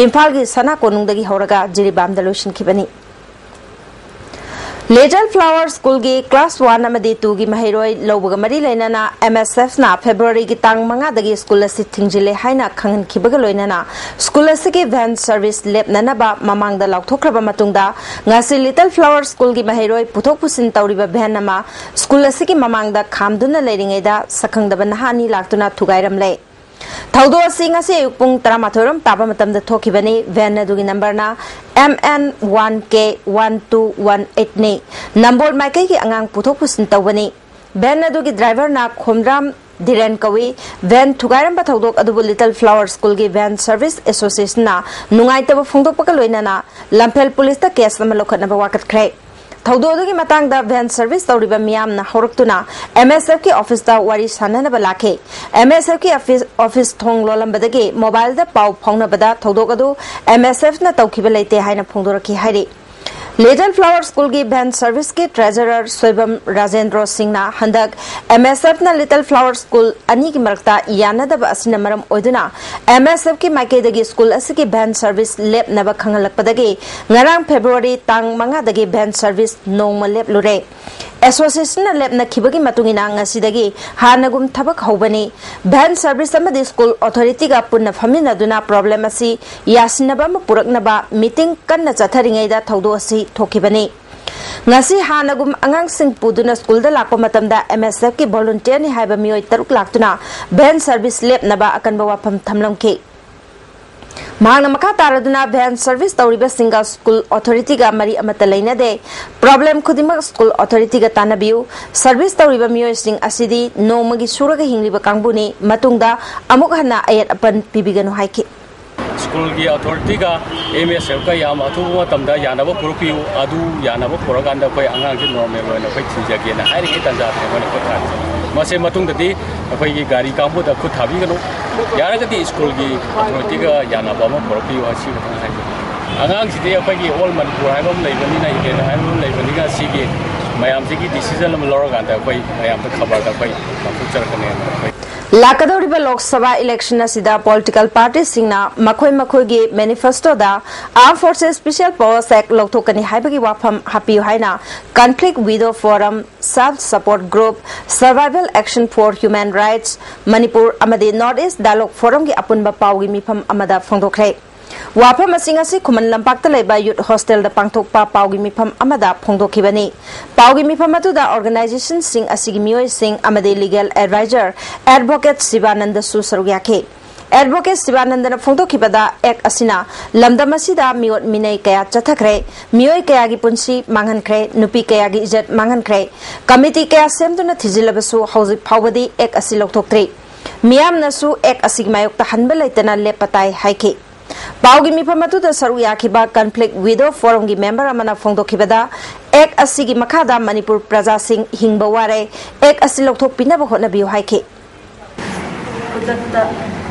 ꯏꯝꯐꯥꯜꯒꯤ ꯁꯅꯥ ꯀꯣꯅꯨꯡꯗꯒꯤ ꯍꯧꯔꯒ ꯖꯤꯔꯤꯕꯥꯝꯗ ꯂꯣꯏꯁꯤꯟꯈꯤꯕꯅꯤ꯫ ꯂꯤꯇꯜ ꯐ꯭ꯂꯥꯋꯔ ꯁ꯭ꯀꯨꯜꯒꯤ ꯀ꯭ꯂꯥꯁ ꯋꯥꯟ ꯑꯃꯗꯤ ꯇꯨꯒꯤ ꯃꯍꯩꯔꯣꯏ ꯂꯧꯕꯒ ꯃꯔꯤ ꯂꯩꯅꯅ MSFꯅ ꯐꯦꯕ꯭ꯔꯨꯋꯥꯔꯤꯒꯤ ꯇꯥꯡ ꯃꯉꯥꯗꯒꯤ ꯁ꯭ꯀꯨꯜ ꯑꯁꯤ ꯊꯤꯡꯖꯤꯜꯂꯦ ꯍꯥꯏꯅ ꯈꯪꯍꯟꯈꯤꯕꯒ ꯂꯣꯏꯅꯅ ꯁ꯭ꯀꯨꯜ ꯑꯁꯤꯒꯤ ꯚꯦꯟ ꯁꯔꯚꯤꯁ ꯂꯦꯞꯅꯅꯕ ꯃꯃꯥꯡꯗ ꯂꯥꯎꯊꯣꯛꯈ꯭ꯔꯕ ꯃꯇꯨꯡꯗ, ꯉꯁꯤ ꯂꯤꯇꯜ ꯐ꯭ꯂꯥꯋꯔ ꯁ꯭ꯀꯨꯜꯒꯤ ꯃꯍꯩꯔꯣꯏ ꯄꯨꯊꯣꯛ ꯄꯨꯁꯤꯟ ꯇꯧꯔꯤꯕ ꯚꯦꯟ ꯑꯃ ꯁ꯭ꯀꯨꯜ ꯑꯁꯤꯒꯤ ꯃꯃꯥꯡꯗ ꯈꯥꯝꯗꯨꯅ ꯂꯩꯔꯤꯉꯩꯗ ꯁꯛꯈꯪꯗꯕ ꯅꯍꯥ ꯑꯅꯤ ꯂꯥꯛꯇꯨꯅ ꯊꯨꯒꯥꯏꯔꯝꯂꯦ꯫ ꯊꯧꯗꯣꯛ ꯑꯁꯤ ꯉꯁꯤ ꯑꯌꯨꯛ ꯄꯨꯡ ꯇꯔꯥꯃꯥꯊꯣꯏ ꯔꯣꯝ ꯇꯥꯕ ꯃꯇꯝꯗ ꯊꯣꯛꯈꯤꯕꯅꯤ꯫ ꯚꯦꯟ ꯑꯗꯨꯒꯤ ꯅꯝꯕꯔꯅ MN one K one two one eight ꯅꯤ꯫ ꯅꯝꯕꯣꯜ ꯃꯥꯏꯀꯩꯒꯤ ꯑꯉꯥꯡ ꯄꯨꯊꯣꯛ ꯄꯨꯁꯤꯟ ꯇꯧꯕꯅꯤ꯫ ꯚꯦꯟ ꯑꯗꯨꯒꯤ ꯗ꯭ꯔꯥꯏꯚꯔꯅ ꯈꯣꯝꯗ꯭ꯔꯥꯝ ꯙꯤꯔꯦꯟ ꯀꯧꯏ꯫ ꯚꯦꯟ ꯊꯨꯒꯥꯏꯔꯝꯕ ꯊꯧꯗꯣꯛ ꯑꯗꯨꯕꯨ ꯂꯤꯇꯜ ꯐ꯭ꯂꯥꯋꯔ ꯁ꯭ꯀꯨꯜꯒꯤ ꯚꯦꯟ ꯁꯔꯚꯤꯁ ꯑꯦꯁꯣꯁꯤꯌꯦꯁꯟꯅ ꯅꯨꯡꯉꯥꯏꯇꯕ ꯐꯣꯡꯗꯣꯛꯄꯒ ꯂꯣꯏꯅꯅ ꯂꯝꯐꯦꯜ ꯄꯨꯂꯤꯁꯇ ꯀꯦꯁ ꯑꯃ ꯂꯧꯈꯠꯅꯕ ꯋꯥꯀꯠꯈ꯭ꯔꯦ꯫ ꯊꯧꯗꯣꯛ ꯑꯗꯨꯒꯤ ꯃꯇꯥꯡꯗ ꯚꯦꯟ ꯁꯔꯚꯤꯁ ꯇꯧꯔꯤꯕ ꯃꯤꯌꯥꯝꯅ ꯍꯧꯔꯛꯇꯨꯅ MSFꯀꯤ ꯑꯣꯐꯤꯁꯇ ꯋꯥꯔꯤ ꯁꯥꯟꯅꯅꯕ ꯂꯥꯛꯈꯤ꯫ MSFꯀꯤ ꯑꯣꯐꯤꯁ, ꯑꯣꯐꯤꯁ ꯊꯣꯡ ꯂꯣꯜꯂꯝꯕꯗꯒꯤ ꯃꯣꯕꯥꯏꯜꯗ ꯄꯥꯎ ꯐꯥꯎꯅꯕꯗ ꯊꯧꯗꯣꯛ ꯑꯗꯨ MSFꯅ ꯇꯧꯈꯤꯕ ꯂꯩꯇꯦ ꯍꯥꯏꯅ ꯐꯣꯡꯗꯣꯔꯛꯈꯤ ꯍꯥꯏꯔꯤ꯫ ꯂꯤꯇꯜ ꯐ꯭ꯂꯥꯋꯔ ꯁ꯭ꯀꯨꯜꯒꯤ ꯚꯦꯟ ꯁꯔꯚꯤꯁꯀꯤ ꯇ꯭ꯔꯦꯖꯔꯔ ꯁꯣꯏꯕꯝ ꯔꯥꯖꯦꯟꯗ꯭ꯔꯣ ꯁꯤꯡꯅ ꯍꯟꯗꯛ MSFꯅ ꯂꯤꯇꯜ ꯐ꯭ꯂꯥꯋꯔ ꯁ꯭ꯀꯨꯜ ꯑꯅꯤꯒꯤ ꯃꯔꯛꯇ ꯌꯥꯅꯗꯕ ꯑꯁꯤꯅ ꯃꯔꯝ ꯑꯣꯏꯗꯨꯅ MSFꯀꯤ ꯃꯥꯏꯀꯩꯗꯒꯤ ꯁ꯭ꯀꯨꯜ ꯑꯁꯤꯒꯤ ꯚꯦꯟ ꯁꯔꯚꯤꯁ ꯂꯦꯞꯅꯕ ꯈꯪꯍꯜꯂꯛꯄꯗꯒꯤ ꯉꯔꯥꯡ ꯐꯦꯕ꯭ꯔꯨꯋꯥꯔꯤ ꯇꯥꯡ ꯃꯉꯥꯗꯒꯤ ꯚꯦꯟ ꯁꯔꯚꯤꯁ ꯅꯣꯡꯃ ꯂꯦꯞꯂꯨꯔꯦ꯫ ꯑꯦꯁꯣꯁꯤꯌꯦꯁꯟꯅ ꯂꯦꯞꯅꯈꯤꯕꯒꯤ ꯃꯇꯨꯡ ꯏꯟꯅ ꯉꯁꯤꯗꯒꯤ ꯍꯥꯟꯅꯒꯨꯝ ꯊꯕꯛ ꯍꯧꯕꯅꯤ꯫ ꯚꯦꯟ ꯁꯔꯚꯤꯁ ꯑꯃꯗꯤ ꯁ꯭ꯀꯨꯜ ꯑꯣꯊꯣꯔꯤꯇꯤꯒ ꯄꯨꯟꯅ ꯐꯝꯃꯤꯟꯅꯗꯨꯅ ꯄ꯭ꯔꯣꯕ꯭ꯂꯦꯝ ꯑꯁꯤ ꯌꯥꯁꯤꯟꯅꯕ ꯑꯃ ꯄꯨꯔꯛꯅꯕ ꯃꯤꯇꯤꯡ ꯀꯟꯅ ꯆꯠꯊꯔꯤꯉꯩꯗ ꯊꯧꯗꯣꯛ ꯑꯁꯤ ꯊꯣꯛꯈꯤꯕꯅꯤ꯫ ꯉꯁꯤ ꯍꯥꯟꯅꯒꯨꯝ ꯑꯉꯥꯡꯁꯤꯡ ꯄꯨꯗꯨꯅ ꯁ꯭ꯀꯨꯜꯗ ꯂꯥꯛꯄ ꯃꯇꯝꯗ ꯑꯦꯝ ꯑꯦꯁ ꯑꯦꯐꯀꯤ ꯚꯣꯂꯨꯟꯇꯤꯌꯔꯅꯤ ꯍꯥꯏꯕ ꯃꯤꯑꯣꯏ ꯇꯔꯨꯛ ꯂꯥꯛꯇꯨꯅ ꯚꯦꯟ ꯁꯔꯚꯤꯁ ꯂꯦꯞꯅꯕ ꯑꯀꯟꯕ ꯋꯥꯐꯝ ꯊꯝꯂꯝꯈꯤ꯫ ꯃꯍꯥꯛꯅ ꯃꯈꯥ ꯇꯥꯔꯗꯨꯅ ꯚꯦꯟ ꯁꯔꯚꯤꯁ ꯇꯧꯔꯤꯕꯁꯤꯡꯒ ꯁ꯭ꯀꯨꯜ ꯑꯣꯊꯣꯔꯤꯇꯤꯒ ꯃꯔꯤ ꯑꯃꯠꯇ ꯂꯩꯅꯗꯦ, ꯄ꯭ꯔꯣꯕ꯭ꯂꯦꯝ ꯈꯨꯗꯤꯡꯃꯛ ꯁ꯭ꯀꯨꯜ ꯑꯣꯊꯣꯔꯤꯇꯤꯒ ꯇꯥꯟꯅꯕꯤꯌꯨ꯫ ꯁꯔꯚꯤꯁ ꯇꯧꯔꯤꯕ ꯃꯤꯑꯣꯏꯁꯤꯡ ꯑꯁꯤꯗꯤ ꯅꯣꯡꯃꯒꯤ ꯁꯨꯔꯒ ꯍꯤꯡꯂꯤꯕ ꯀꯥꯡꯕꯨꯅꯤ, ꯃꯇꯨꯡꯗ ꯑꯃꯨꯛ ꯍꯟꯅ ꯑꯌꯦꯠ ꯑꯄꯟ ꯄꯤꯕꯤꯒꯅꯨ ꯍꯥꯏꯈꯤ꯫ ꯁ꯭ꯀꯨꯜꯒꯤ ꯑꯣꯊꯣꯔꯤꯇꯤꯒ ꯑꯦꯝ ꯑꯦꯁ ꯑꯦꯐꯀ ꯌꯥꯝ ꯑꯊꯨꯕ ꯃꯇꯝꯗ ꯌꯥꯅꯕ ꯄꯨꯔꯛꯄꯤꯌꯨ꯫ ꯑꯗꯨ ꯌꯥꯅꯕ ꯄꯨꯔꯛꯀꯥꯟꯗ ꯑꯩꯈꯣꯏ ꯑꯉꯥꯡꯁꯦ ꯅꯣꯔꯃꯦꯜ ꯑꯣꯏꯅ ꯑꯩꯈꯣꯏ ꯊꯤꯟꯖꯒꯦꯅ ꯍꯥꯏꯔꯤꯉꯩ ꯇꯥꯟꯖꯥꯗꯅ ꯑꯩꯈꯣꯏꯅ ꯈꯨꯠ ꯊꯥꯔꯤꯁꯦ꯫ ꯃꯁꯤ ꯃꯇꯨꯡꯗꯗꯤ ꯑꯩꯈꯣꯏꯒꯤ ꯒꯥꯔꯤ ꯀꯥꯡꯕꯨꯗ ꯈꯨꯠ ꯊꯥꯕꯤꯒꯅꯨ꯫ ꯌꯥꯔꯒꯗꯤ ꯁ꯭ꯀꯨꯜꯒꯤ ꯑꯣꯊꯣꯔꯤꯇꯤꯒ ꯌꯥꯅꯕ ꯑꯃ ꯄꯨꯔꯛꯄꯤꯌꯨ, ꯑꯁꯤ ꯈꯛꯇꯪ ꯍꯥꯏꯖꯒꯦ꯫ ꯑꯉꯥꯡꯁꯤꯗꯤ ꯑꯩꯈꯣꯏꯒꯤ ꯑꯣꯜ ꯃꯅꯤꯄꯨꯔ ꯍꯥꯏꯕ ꯑꯃ ꯂꯩꯕꯅꯤꯅ, ꯏꯚꯦꯟ ꯍꯥꯏꯕ ꯑꯃ ꯂꯩꯕꯅꯤꯅ, ꯁꯤꯒꯤ ꯃꯌꯥꯝꯁꯤꯒꯤ ꯗꯤꯁꯤꯖꯟ ꯑꯃ ꯂꯧꯔꯀꯥꯟꯗ ꯑꯩꯈꯣꯏ ꯃꯌꯥꯝꯗ ꯈꯕꯔꯗ ꯑꯩꯈꯣꯏ ꯂꯥꯎꯊꯣꯛꯆꯔꯛꯀꯅꯤ ꯍꯥꯏꯅ ꯑꯩꯈꯣꯏ ꯂꯥꯛꯀꯗꯧꯔꯤꯕ ꯂꯣꯛ ꯁꯚꯥ ꯏꯂꯦꯛꯁꯟ ꯑꯁꯤꯗ ꯄꯣꯂꯤꯇꯤꯀꯦꯜ ꯄꯥꯔꯇꯤꯁꯤꯡꯅ ꯃꯈꯣꯏ ꯃꯈꯣꯏꯒꯤ ꯃꯦꯅꯤꯐꯦꯁꯇꯣꯗ Armed Forces Special Powers Act ꯂꯧꯊꯣꯛꯀꯅꯤ ꯍꯥꯏꯕꯒꯤ ꯋꯥꯐꯝ ꯍꯥꯞꯄꯤꯌꯨ ꯍꯥꯏꯅ Conflict Widow Forum, Self Support Group, Survival Action for Human Rights Manipur ꯑꯃꯗꯤ North East Dialogue Forumꯒꯤ ꯑꯄꯨꯟꯕ ꯄꯥꯎꯒꯤ ꯃꯤꯐꯝ ꯑꯃꯗ ꯐꯣꯡꯗꯣꯛꯈ꯭ꯔꯦ꯫ ꯋꯥꯐꯝ ꯑꯁꯤꯡ ꯑꯁꯤ ꯈꯨꯃꯟ ꯂꯝꯄꯥꯛꯇ ꯂꯩꯕ ꯌꯨꯠ ꯍꯣꯁꯇꯦꯜꯗ ꯄꯥꯡꯊꯣꯛꯄ ꯄꯥꯎꯒꯤ ꯃꯤꯐꯝ ꯑꯃꯗ ꯐꯣꯡꯗꯣꯛꯈꯤꯕꯅꯤ꯫ ꯄꯥꯎꯒꯤ ꯃꯤꯐꯝ ꯑꯗꯨꯗ ꯑꯣꯔꯒꯅꯥꯏꯖꯦꯁꯟꯁꯤꯡ ꯑꯁꯤꯒꯤ ꯃꯤꯑꯣꯏꯁꯤꯡ ꯑꯃꯗꯤ ꯂꯤꯒꯦꯜ ꯑꯦꯗꯚꯥꯏꯖꯔ ꯑꯦꯗꯚꯣꯀꯦꯠ ꯁꯤꯕꯥꯅꯟꯗꯁꯨ ꯁꯔꯨꯛ ꯌꯥꯈꯤ꯫ ꯑꯦꯗꯚꯣꯀꯦꯠ ꯁꯤꯕꯥꯅꯟꯗꯅ ꯐꯣꯡꯗꯣꯛꯈꯤꯕꯗ, ꯑꯦꯛ ꯑꯁꯤꯅ ꯂꯝꯗꯝ ꯑꯁꯤꯗ ꯃꯤꯑꯣꯠ ꯃꯤꯅꯩ ꯀꯌꯥ ꯆꯠꯊꯈ꯭ꯔꯦ, ꯃꯤꯑꯣꯏ ꯀꯌꯥꯒꯤ ꯄꯨꯟꯁꯤ ꯃꯥꯡꯍꯟꯈ꯭ꯔꯦ, ꯅꯨꯄꯤ ꯀꯌꯥꯒꯤ ꯏꯖꯠ ꯃꯥꯡꯍꯟꯈ꯭ꯔꯦ꯫ ꯀꯃꯤꯇꯤ ꯀꯌꯥ ꯁꯦꯝꯗꯨꯅ ꯊꯤꯖꯤꯜꯂꯕꯁꯨ ꯍꯧꯖꯤꯛ ꯐꯥꯎꯕꯗꯤ ꯑꯦꯛ ꯑꯁꯤ ꯂꯧꯊꯣꯛꯇ꯭ꯔꯤ꯫ ꯃꯤꯌꯥꯝꯅꯁꯨ ꯑꯦꯛ ꯑꯁꯤꯒꯤ ꯃꯥꯌꯣꯛꯇ ꯍꯟꯕ ꯂꯩꯇꯅ ꯂꯦꯞꯄ ꯇꯥꯏ ꯍꯥꯏꯈꯤ꯫ ꯄꯥꯎꯒꯤ ꯃꯤꯐꯝ ꯑꯗꯨꯗ ꯁꯔꯨꯛ ꯌꯥꯈꯤꯕ Conflict Widow Forumꯒꯤ ꯃꯦꯝꯕꯔ ꯑꯃꯅ ꯐꯣꯡꯗꯣꯛꯈꯤꯕꯗ, ꯑꯦꯛ ꯑꯁꯤꯒꯤ ꯃꯈꯥꯗ ꯃꯅꯤꯄꯨꯔ ꯄ꯭ꯔꯖꯥꯁꯤꯡ ꯍꯤꯡꯕ ꯋꯥꯔꯦ, ꯑꯦꯛ ꯑꯁꯤ ꯂꯧꯊꯣꯛꯄꯤꯅꯕ ꯍꯣꯠꯅꯕꯤꯌꯨ ꯍꯥꯏꯈꯤ꯫ ꯈꯨꯗꯛꯇ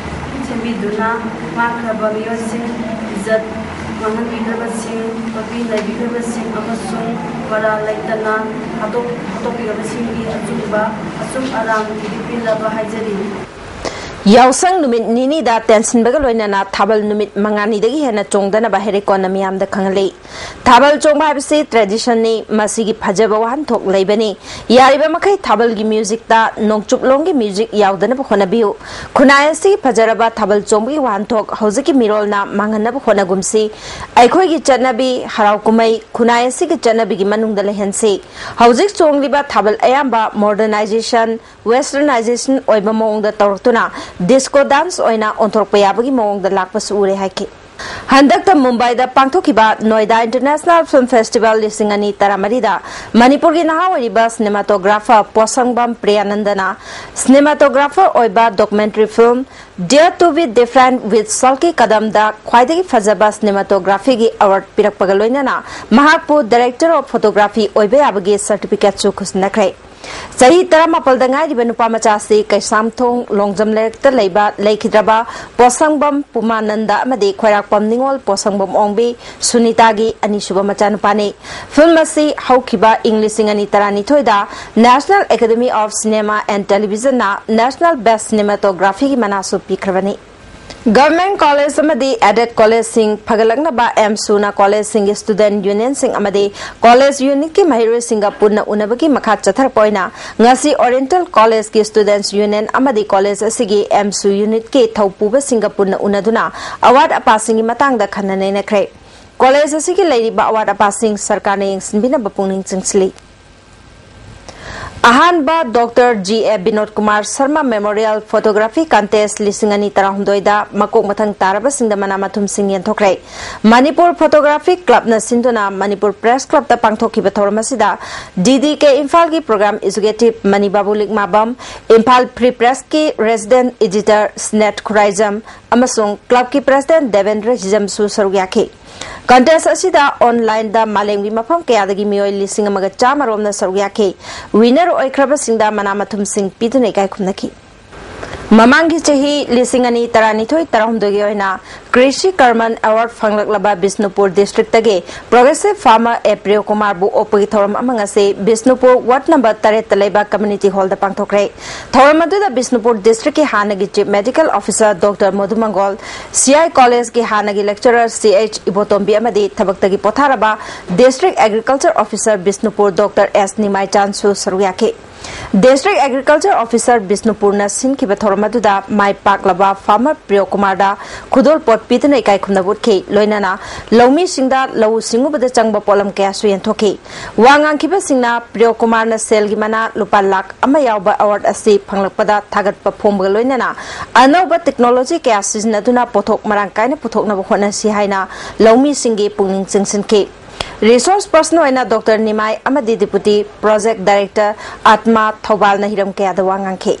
ꯁꯦꯝꯕꯤꯗꯨꯅ ꯃꯥꯡꯈ꯭ꯔꯕ ꯃꯤꯑꯣꯏꯁꯤꯡ, ꯏꯖꯠ ꯃꯥꯡꯍꯟꯕꯤꯈ꯭ꯔꯕꯁꯤꯡ, ꯃꯄꯤ ꯅꯥꯏꯕꯤꯈ꯭ꯔꯕꯁꯤꯡ ꯑꯃꯁꯨꯡ ꯃꯔꯥꯜ ꯂꯩꯇꯅ ꯍꯥꯠꯇꯣꯛ-, ꯍꯥꯠꯇꯣꯛꯄꯤꯔꯕꯁꯤꯡꯒꯤ ꯑꯆꯨꯝꯕ, ꯑꯆꯨꯝ ꯑꯔꯥꯟ ꯊꯤꯗꯣꯛꯄꯤꯅꯕ ꯍꯥꯏꯖꯔꯤ꯫ ꯌꯥꯎꯁꯪ ꯅꯨꯃꯤꯠ ꯅꯤꯅꯤꯗ ꯇꯦꯟꯁꯤꯟꯕꯒ ꯂꯣꯏꯅꯅ ꯊꯥꯕꯜ ꯅꯨꯃꯤꯠ ꯃꯉꯥꯅꯤꯗꯒꯤ ꯍꯦꯟꯅ ꯆꯣꯡꯗꯅꯕ ꯍꯦꯔꯦꯀꯣꯟꯅ ꯃꯤꯌꯥꯝꯗ ꯈꯪꯍꯜꯂꯤ꯫ ꯊꯥꯕꯜ ꯆꯣꯡꯕ ꯍꯥꯏꯕꯁꯤ traditionꯅꯤ꯫ ꯃꯁꯤꯒꯤ ꯐꯖꯕ ꯋꯥꯍꯟꯊꯣꯛ ꯂꯩꯕꯅꯤ꯫ ꯌꯥꯔꯤꯕ ꯃꯈꯩ ꯊꯥꯕꯜꯒꯤ musicꯇ ꯅꯣꯡꯆꯨꯞꯂꯣꯝꯒꯤ music ꯌꯥꯎꯗꯅꯕ ꯍꯣꯠꯅꯕꯤꯌꯨ꯫ ꯈꯨꯟꯅꯥꯏ ꯑꯁꯤꯒꯤ ꯐꯖꯔꯕ ꯊꯥꯕꯜ ꯆꯣꯡꯕꯒꯤ ꯋꯥꯍꯟꯊꯣꯛ ꯍꯧꯖꯤꯛꯀꯤ ꯃꯤꯔꯣꯜꯅ ꯃꯥꯡꯍꯟꯅꯕ ꯍꯣꯠꯅꯒꯨꯝꯁꯤ꯫ ꯑꯩꯈꯣꯏꯒꯤ ꯆꯠꯅꯕꯤ, ꯍꯔꯥꯎ ꯀꯨꯝꯍꯩ, ꯈꯨꯟꯅꯥꯏ ꯑꯁꯤꯒꯤ ꯆꯠꯅꯕꯤꯒꯤ ꯃꯅꯨꯡꯗ ꯂꯩꯍꯟꯁꯤ꯫ ꯍꯧꯖꯤꯛ ꯆꯣꯡꯂꯤꯕ ꯊꯥꯕꯜ ꯑꯌꯥꯝꯕ modernization, westernization ꯑꯣꯏꯕ ꯃꯑꯣꯡꯗ ꯇꯧꯔꯛꯇꯨꯅ disco dance ꯑꯣꯏꯅ ꯑꯣꯟꯊꯣꯔꯛꯄ ꯌꯥꯕꯒꯤ ꯃꯑꯣꯡꯗ ꯂꯥꯛꯄꯁꯨ ꯎꯔꯦ ꯍꯥꯏꯈꯤ꯫ ꯍꯟꯗꯛꯇ ꯃꯨꯝꯕꯥꯏꯗ ꯄꯥꯡꯊꯣꯛꯈꯤꯕ Noida International Film Festival ꯂꯤꯁꯤꯡ ꯑꯅꯤ ꯇꯔꯥꯃꯔꯤꯗ ꯃꯅꯤꯄꯨꯔꯒꯤ ꯅꯍꯥ ꯑꯣꯏꯔꯤꯕ cinematographer ꯄꯣꯁꯪꯕꯝ ꯄ꯭ꯔꯤꯌꯥꯅꯟꯗꯅ cinematographer ꯑꯣꯏꯕ documentary film Dare to be Different with Salki Kadamꯗ ꯈ꯭ꯋꯥꯏꯗꯒꯤ ꯐꯖꯕ cinematographyꯒꯤ award ꯄꯤꯔꯛꯄꯒ ꯂꯣꯏꯅꯅ ꯃꯍꯥꯛꯄꯨ Director of Photography ꯑꯣꯏꯕ ꯌꯥꯕꯒꯤ certificateꯁꯨ ꯈꯨꯠꯁꯤꯟꯅꯈ꯭ꯔꯦ꯫ ꯆꯍꯤ ꯇꯔꯥꯃꯥꯄꯜꯗ ꯉꯥꯏꯔꯤꯕ ꯅꯨꯄꯥ ꯃꯆꯥ ꯑꯁꯤ ꯀꯩꯁꯥꯝꯊꯣꯡ ꯂꯣꯡꯖꯝ ꯂꯩꯔꯛꯇ ꯂꯩꯕ ꯂꯩꯈꯤꯗ꯭ꯔꯕ ꯄꯣꯁꯪꯕꯝ ꯄꯨꯃꯥꯅꯟꯗ ꯑꯃꯗꯤ ꯈ꯭ꯋꯥꯏꯔꯥꯛꯄꯝ ꯅꯤꯉꯣꯜ ꯄꯣꯁꯪꯕꯝ ꯑꯣꯡꯕꯤ ꯁꯨꯅꯤꯇꯥꯒꯤ ꯑꯅꯤꯁꯨꯕ ꯃꯆꯥꯅꯨꯄꯥꯅꯤ꯫ Film ꯑꯁꯤ ꯍꯧꯈꯤꯕ ꯏꯪ ꯂꯤꯁꯤꯡ ꯑꯅꯤ ꯇꯔꯥꯅꯤꯊꯣꯏꯗ National Academy of Cinema and Televisionꯅ National Best Cinematographyꯒꯤ ꯃꯅꯥꯁꯨ ꯄꯤꯈ꯭ꯔꯕꯅꯤ꯫ Government college ꯑꯃꯗꯤ aided collegeꯁꯤꯡ ꯐꯒꯠꯂꯛꯅꯕ ꯑꯦꯝꯁꯨꯅ collegeꯁꯤꯡꯒꯤ student unionꯁꯤꯡ ꯑꯃꯗꯤ college unitꯀꯤ ꯃꯍꯩꯔꯣꯏꯁꯤꯡꯒ ꯄꯨꯟꯅ ꯎꯅꯕꯒꯤ ꯃꯈꯥ ꯆꯠꯊꯔꯛꯄ ꯑꯣꯏꯅ ꯉꯁꯤ Oriental Collegeꯀꯤ students union ꯑꯃꯗꯤ college ꯑꯁꯤꯒꯤ ꯑꯦꯝꯁꯨ unitꯀꯤ ꯊꯧꯄꯨꯕꯁꯤꯡꯒ ꯄꯨꯟꯅ ꯎꯅꯗꯨꯅ ꯑꯋꯥꯠ ꯑꯄꯥꯁꯤꯡꯒꯤ ꯃꯇꯥꯡꯗ ꯈꯟꯅ ꯅꯩꯅꯈ꯭ꯔꯦ꯫ College ꯑꯁꯤꯒꯤ ꯂꯩꯔꯤꯕ ꯑꯋꯥꯠ ꯑꯄꯥꯁꯤꯡ ꯁꯔꯀꯥꯔꯅ ꯌꯦꯡꯁꯤꯟꯕꯤꯅꯕ ꯄꯨꯛꯅꯤꯡ ꯆꯤꯡꯁꯤꯜꯂꯤ꯫ ꯑꯍꯥꯟꯕ doctor G A Binod Kumar Sharma Memorial Photography Contest ꯂꯤꯁꯤꯡ ꯑꯅꯤ ꯇꯔꯥꯍꯨꯝꯗꯣꯏꯗ ꯃꯀꯣꯛ ꯃꯊꯪ ꯇꯥꯔꯕꯁꯤꯡꯗ ꯃꯅꯥ ꯃꯊꯨꯝꯁꯤꯡ ꯌꯦꯟꯊꯣꯛꯈ꯭ꯔꯦ꯫ ꯃꯅꯤꯄꯨꯔ Photography Clubꯅ ꯁꯤꯟꯗꯨꯅ ꯃꯅꯤꯄꯨꯔ Press Clubꯇ ꯄꯥꯡꯊꯣꯛꯈꯤꯕ ꯊꯧꯔꯝ ꯑꯁꯤꯗ ꯗꯤ ꯗꯤ ꯀꯦ ꯏꯝꯐꯥꯜꯒꯤ Program Executive ꯃꯅꯤ ꯕꯥꯕꯨ ꯂꯤꯛꯃꯥꯕꯝ, ꯏꯝꯐꯥꯜ Free Pressꯀꯤ Resident Editor ꯁ꯭ꯅꯦꯠ ꯈꯨꯔꯥꯏꯖꯝ ꯑꯃꯁꯨꯡ clubꯀꯤ President ꯗꯦꯕꯦꯟꯗ꯭ꯔ ꯍꯤꯖꯝꯁꯨ ꯁꯔꯨꯛ ꯌꯥꯈꯤ꯫ Contest ꯑꯁꯤꯗ onlineꯗ ꯃꯥꯂꯦꯝꯒꯤ ꯃꯐꯝ ꯀꯌꯥꯗꯒꯤ ꯃꯤꯑꯣꯏ ꯂꯤꯁꯤꯡ ꯑꯃꯒ ꯆꯥꯝꯃ ꯔꯣꯝꯅ ꯁꯔꯨꯛ ꯌꯥꯈꯤ꯫ Winner ꯑꯣꯏꯈ꯭ꯔꯕꯁꯤꯡꯗ ꯃꯅꯥ ꯃꯊꯨꯝꯁꯤꯡ ꯄꯤꯗꯨꯅ ꯏꯀꯥꯏ ꯈꯨꯝꯅꯈꯤ꯫ ꯃꯃꯥꯡꯒꯤ ꯆꯍꯤ ꯂꯤꯁꯤꯡ ꯑꯅꯤ ꯇꯔꯥꯅꯤꯊꯣꯏ ꯇꯔꯥꯍꯨꯝꯗꯣꯏꯒꯤ ꯑꯣꯏꯅ ꯀ꯭ꯔꯤꯁꯤ ꯀꯔꯃꯟ ꯑꯦꯋꯥꯔꯗ ꯐꯪꯂꯛꯂꯕ ꯕꯤꯁꯅꯨꯄꯨꯔ ꯗꯤꯁꯇ꯭ꯔꯤꯛꯇꯒꯤ ꯄ꯭ꯔꯣꯒ꯭ꯔꯦꯁꯤꯚ ꯐꯥꯔꯃꯔ ꯑꯦ ꯄ꯭ꯔꯤꯌꯣ ꯀꯨꯃꯥꯔꯕꯨ ꯑꯣꯛꯄꯒꯤ ꯊꯧꯔꯝ ꯑꯃ ꯉꯁꯤ ꯕꯤꯁꯅꯨꯄꯨꯔ ꯋꯥꯔꯗ ꯅꯝꯕꯔ ꯇꯔꯦꯠꯇ ꯂꯩꯕ ꯀꯝꯃ꯭ꯌꯨꯅꯤꯇꯤ ꯍꯣꯜꯗ ꯄꯥꯡꯊꯣꯛꯈ꯭ꯔꯦ꯫ ꯊꯧꯔꯝ ꯑꯗꯨꯗ ꯕꯤꯁꯅꯨꯄꯨꯔ ꯗꯤꯁꯇ꯭ꯔꯤꯛꯀꯤ ꯍꯥꯟꯅꯒꯤ ꯆꯤꯐ ꯃꯦꯗꯤꯀꯦꯜ ꯑꯣꯐꯤꯁꯥꯔ ꯗꯣꯛꯇꯔ ꯃꯣꯗꯨ ꯃꯪꯒꯣꯜ, ꯁꯤ ꯑꯥꯏ ꯀꯣꯂꯦꯖꯀꯤ ꯍꯥꯟꯅꯒꯤ ꯂꯦꯛꯆꯔꯔ ꯁꯤ ꯑꯩꯆ ꯏꯕꯣꯇꯣꯝꯕꯤ ꯑꯃꯗꯤ ꯊꯕꯛꯇꯒꯤ ꯄꯣꯊꯥꯔꯕ district agriculture officer Bishnupur doctor S ꯅꯤꯃꯥꯏꯆꯥꯟꯁꯨ ꯁꯔꯨꯛ ꯌꯥꯈꯤ꯫ ꯗꯤꯁꯇ꯭ꯔꯤꯛ ꯑꯦꯒ꯭ꯔꯤꯀꯜꯆꯔ ꯑꯣꯐꯤꯁꯥꯔ ꯕꯤꯁꯅꯨꯄꯨꯔꯅ ꯁꯤꯟꯈꯤꯕ ꯊꯧꯔꯝ ꯑꯗꯨꯗ ꯃꯥꯏ ꯄꯥꯛꯂꯕ ꯐꯥꯔꯃꯔ ꯄ꯭ꯔꯤꯌꯣ ꯀꯨꯃꯥꯔꯗ ꯈꯨꯗꯣꯜꯄꯣꯠ ꯄꯤꯗꯨꯅ ꯏꯀꯥꯏ ꯈꯨꯝꯅꯕ ꯎꯠꯈꯤ꯫ ꯂꯣꯏꯅꯅ ꯂꯧꯃꯤꯁꯤꯡꯗ ꯂꯧꯎ ꯁꯤꯡꯎꯕꯗ ꯆꯪꯕ ꯄꯣꯠꯂꯝ ꯀꯌꯥꯁꯨ ꯌꯦꯟꯊꯣꯛꯈꯤ꯫ ꯋꯥ ꯉꯥꯡꯈꯤꯕꯁꯤꯡꯅ ꯄ꯭ꯔꯤꯌꯣ ꯀꯨꯃꯥꯔꯅ ꯁꯦꯜꯒꯤ ꯃꯅꯥ ꯂꯨꯄꯥ ꯂꯥꯈ ꯑꯃ ꯌꯥꯎꯕ ꯑꯦꯋꯥꯔꯗ ꯑꯁꯤ ꯐꯪꯂꯛꯄꯗ ꯊꯥꯒꯠꯄ ꯐꯣꯡꯕꯒ ꯂꯣꯏꯅꯅ ꯑꯅꯧꯕ ꯇꯦꯛꯅꯣꯂꯣꯖꯤ ꯀꯌꯥ ꯁꯤꯖꯤꯟꯅꯗꯨꯅ ꯄꯣꯠꯊꯣꯛ ꯃꯔꯥꯡ ꯀꯥꯏꯅ ꯄꯨꯊꯣꯛꯅꯕ ꯍꯣꯠꯅꯁꯤ ꯍꯥꯏꯅ ꯂꯧꯃꯤꯁꯤꯡꯒꯤ ꯄꯨꯛꯅꯤꯡ ꯆꯤꯡꯁꯤꯟꯈꯤ꯫ ꯔꯤꯁꯣꯔꯁ ꯄꯔꯁꯟ ꯑꯣꯏꯅ ꯗꯣꯛꯇꯔ ꯅꯤꯃꯥꯏ ꯑꯃꯗꯤ ꯗꯤꯄꯨꯇꯤ ꯄ꯭ꯔꯣꯖꯦꯛ ꯗꯥꯏꯔꯦꯛꯇꯔ ꯑꯥꯠꯃꯥ ꯊꯧꯕꯥꯜꯅ ꯍꯤꯔꯝ ꯀꯌꯥꯗ ꯋꯥ ꯉꯥꯡꯈꯤ꯫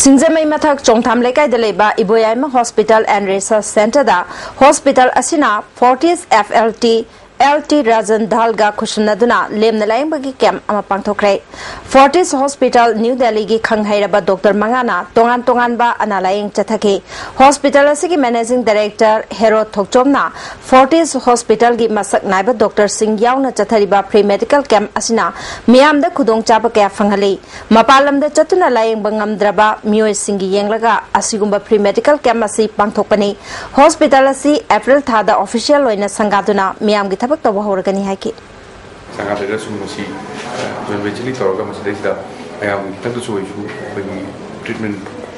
ꯁꯤꯡꯖꯃꯩ ꯃꯊꯛ ꯆꯣꯡꯊꯥꯝ ꯂꯩꯀꯥꯏꯗ ꯂꯩꯕ ꯏꯕꯣꯌꯥꯏꯃ ꯍꯣꯁꯄꯤꯇꯥꯜ ꯑꯦꯟ ꯔꯤꯁꯔꯁ ꯁꯦꯟꯇꯔꯗ ꯍꯣꯁꯄꯤꯇꯥꯜ ꯑꯁꯤꯅ Fortis F L T L T Rajan ꯙꯥꯜꯒ ꯈꯨꯠꯁꯝꯅꯗꯨꯅ ꯂꯦꯝꯅ ꯂꯥꯌꯦꯡꯕꯒꯤ ꯀꯦꯝꯞ ꯑꯃ ꯄꯥꯡꯊꯣꯛꯈ꯭ꯔꯦ꯫ ꯐꯣꯔꯇꯤꯁ ꯍꯣꯁꯄꯤꯇꯥꯜ ꯅ꯭ꯌꯨ ꯗꯦꯜꯂꯤꯒꯤ ꯈꯪ ꯍꯩꯔꯕ ꯗꯣꯛꯇꯔ ꯃꯉꯥꯅ ꯇꯣꯉꯥꯟ ꯇꯣꯉꯥꯟꯕ ꯑꯅꯥ ꯂꯥꯌꯦꯡ ꯆꯠꯊꯈꯤ꯫ ꯍꯣꯁꯄꯤꯇꯥꯜ ꯑꯁꯤꯒꯤ ꯃꯦꯅꯦꯖꯤꯡ ꯗꯥꯏꯔꯦꯛꯇꯔ ꯍꯦꯔꯣ ꯊꯣꯛꯆꯣꯝꯅ ꯐꯣꯔꯇꯤꯁ ꯍꯣꯁꯄꯤꯇꯥꯜꯒꯤ ꯃꯁꯛ ꯅꯥꯏꯕ ꯗꯣꯛꯇꯔꯁꯤꯡ ꯌꯥꯎꯅ ꯆꯠꯊꯔꯤꯕ ꯐ꯭ꯔꯤ ꯃꯦꯗꯤꯀꯦꯜ ꯀꯦꯝꯞ ꯑꯁꯤꯅ ꯃꯤꯌꯥꯝꯗ ꯈꯨꯗꯣꯡꯆꯥꯕ ꯀꯌꯥ ꯐꯪꯍꯜꯂꯤ꯫ ꯃꯄꯥꯟ ꯂꯝꯗ ꯆꯠꯇꯨꯅ ꯂꯥꯌꯦꯡꯕ ꯉꯝꯗ꯭ꯔꯕ ꯃꯤꯑꯣꯏꯁꯤꯡꯒꯤ ꯌꯦꯡꯂꯒ ꯑꯁꯤꯒꯨꯝꯕ ꯐ꯭ꯔꯤ ꯃꯦꯗꯤꯀꯦꯜ ꯀꯦꯝꯞ ꯑꯁꯤ ꯄꯥꯡꯊꯣꯛꯄꯅꯤ꯫ ꯍꯣꯁꯄꯤꯇꯥꯜ ꯑꯁꯤ ꯑꯦꯄ꯭ꯔꯤꯜ ꯊꯥꯗ ꯑꯣꯐꯤꯁꯤꯌꯦꯜ ꯑꯣꯏꯅ ꯁꯪꯒꯥꯗꯨꯅ ꯃꯤꯌꯥꯝꯒꯤ ꯊꯕꯛ ꯇꯧꯕ ꯍꯧꯔꯒꯅꯤ ꯍꯥꯏꯈꯤ꯫ ꯁꯪꯒꯥꯗ꯭ꯔꯒꯁꯨ ꯃꯁꯤ, ꯑ, ꯖꯣꯏꯟ ꯚꯦꯟꯆꯔꯂꯤ ꯇꯧꯔꯒ ꯃꯁꯤꯗꯩꯁꯤꯗ ꯃꯌꯥꯝꯒꯤ ꯈꯤꯇꯪꯗꯁꯨ ꯑꯣꯏꯔꯁꯨ ꯑꯩꯈꯣꯏꯒꯤ ꯇ꯭ꯔꯤꯠꯃꯦꯟ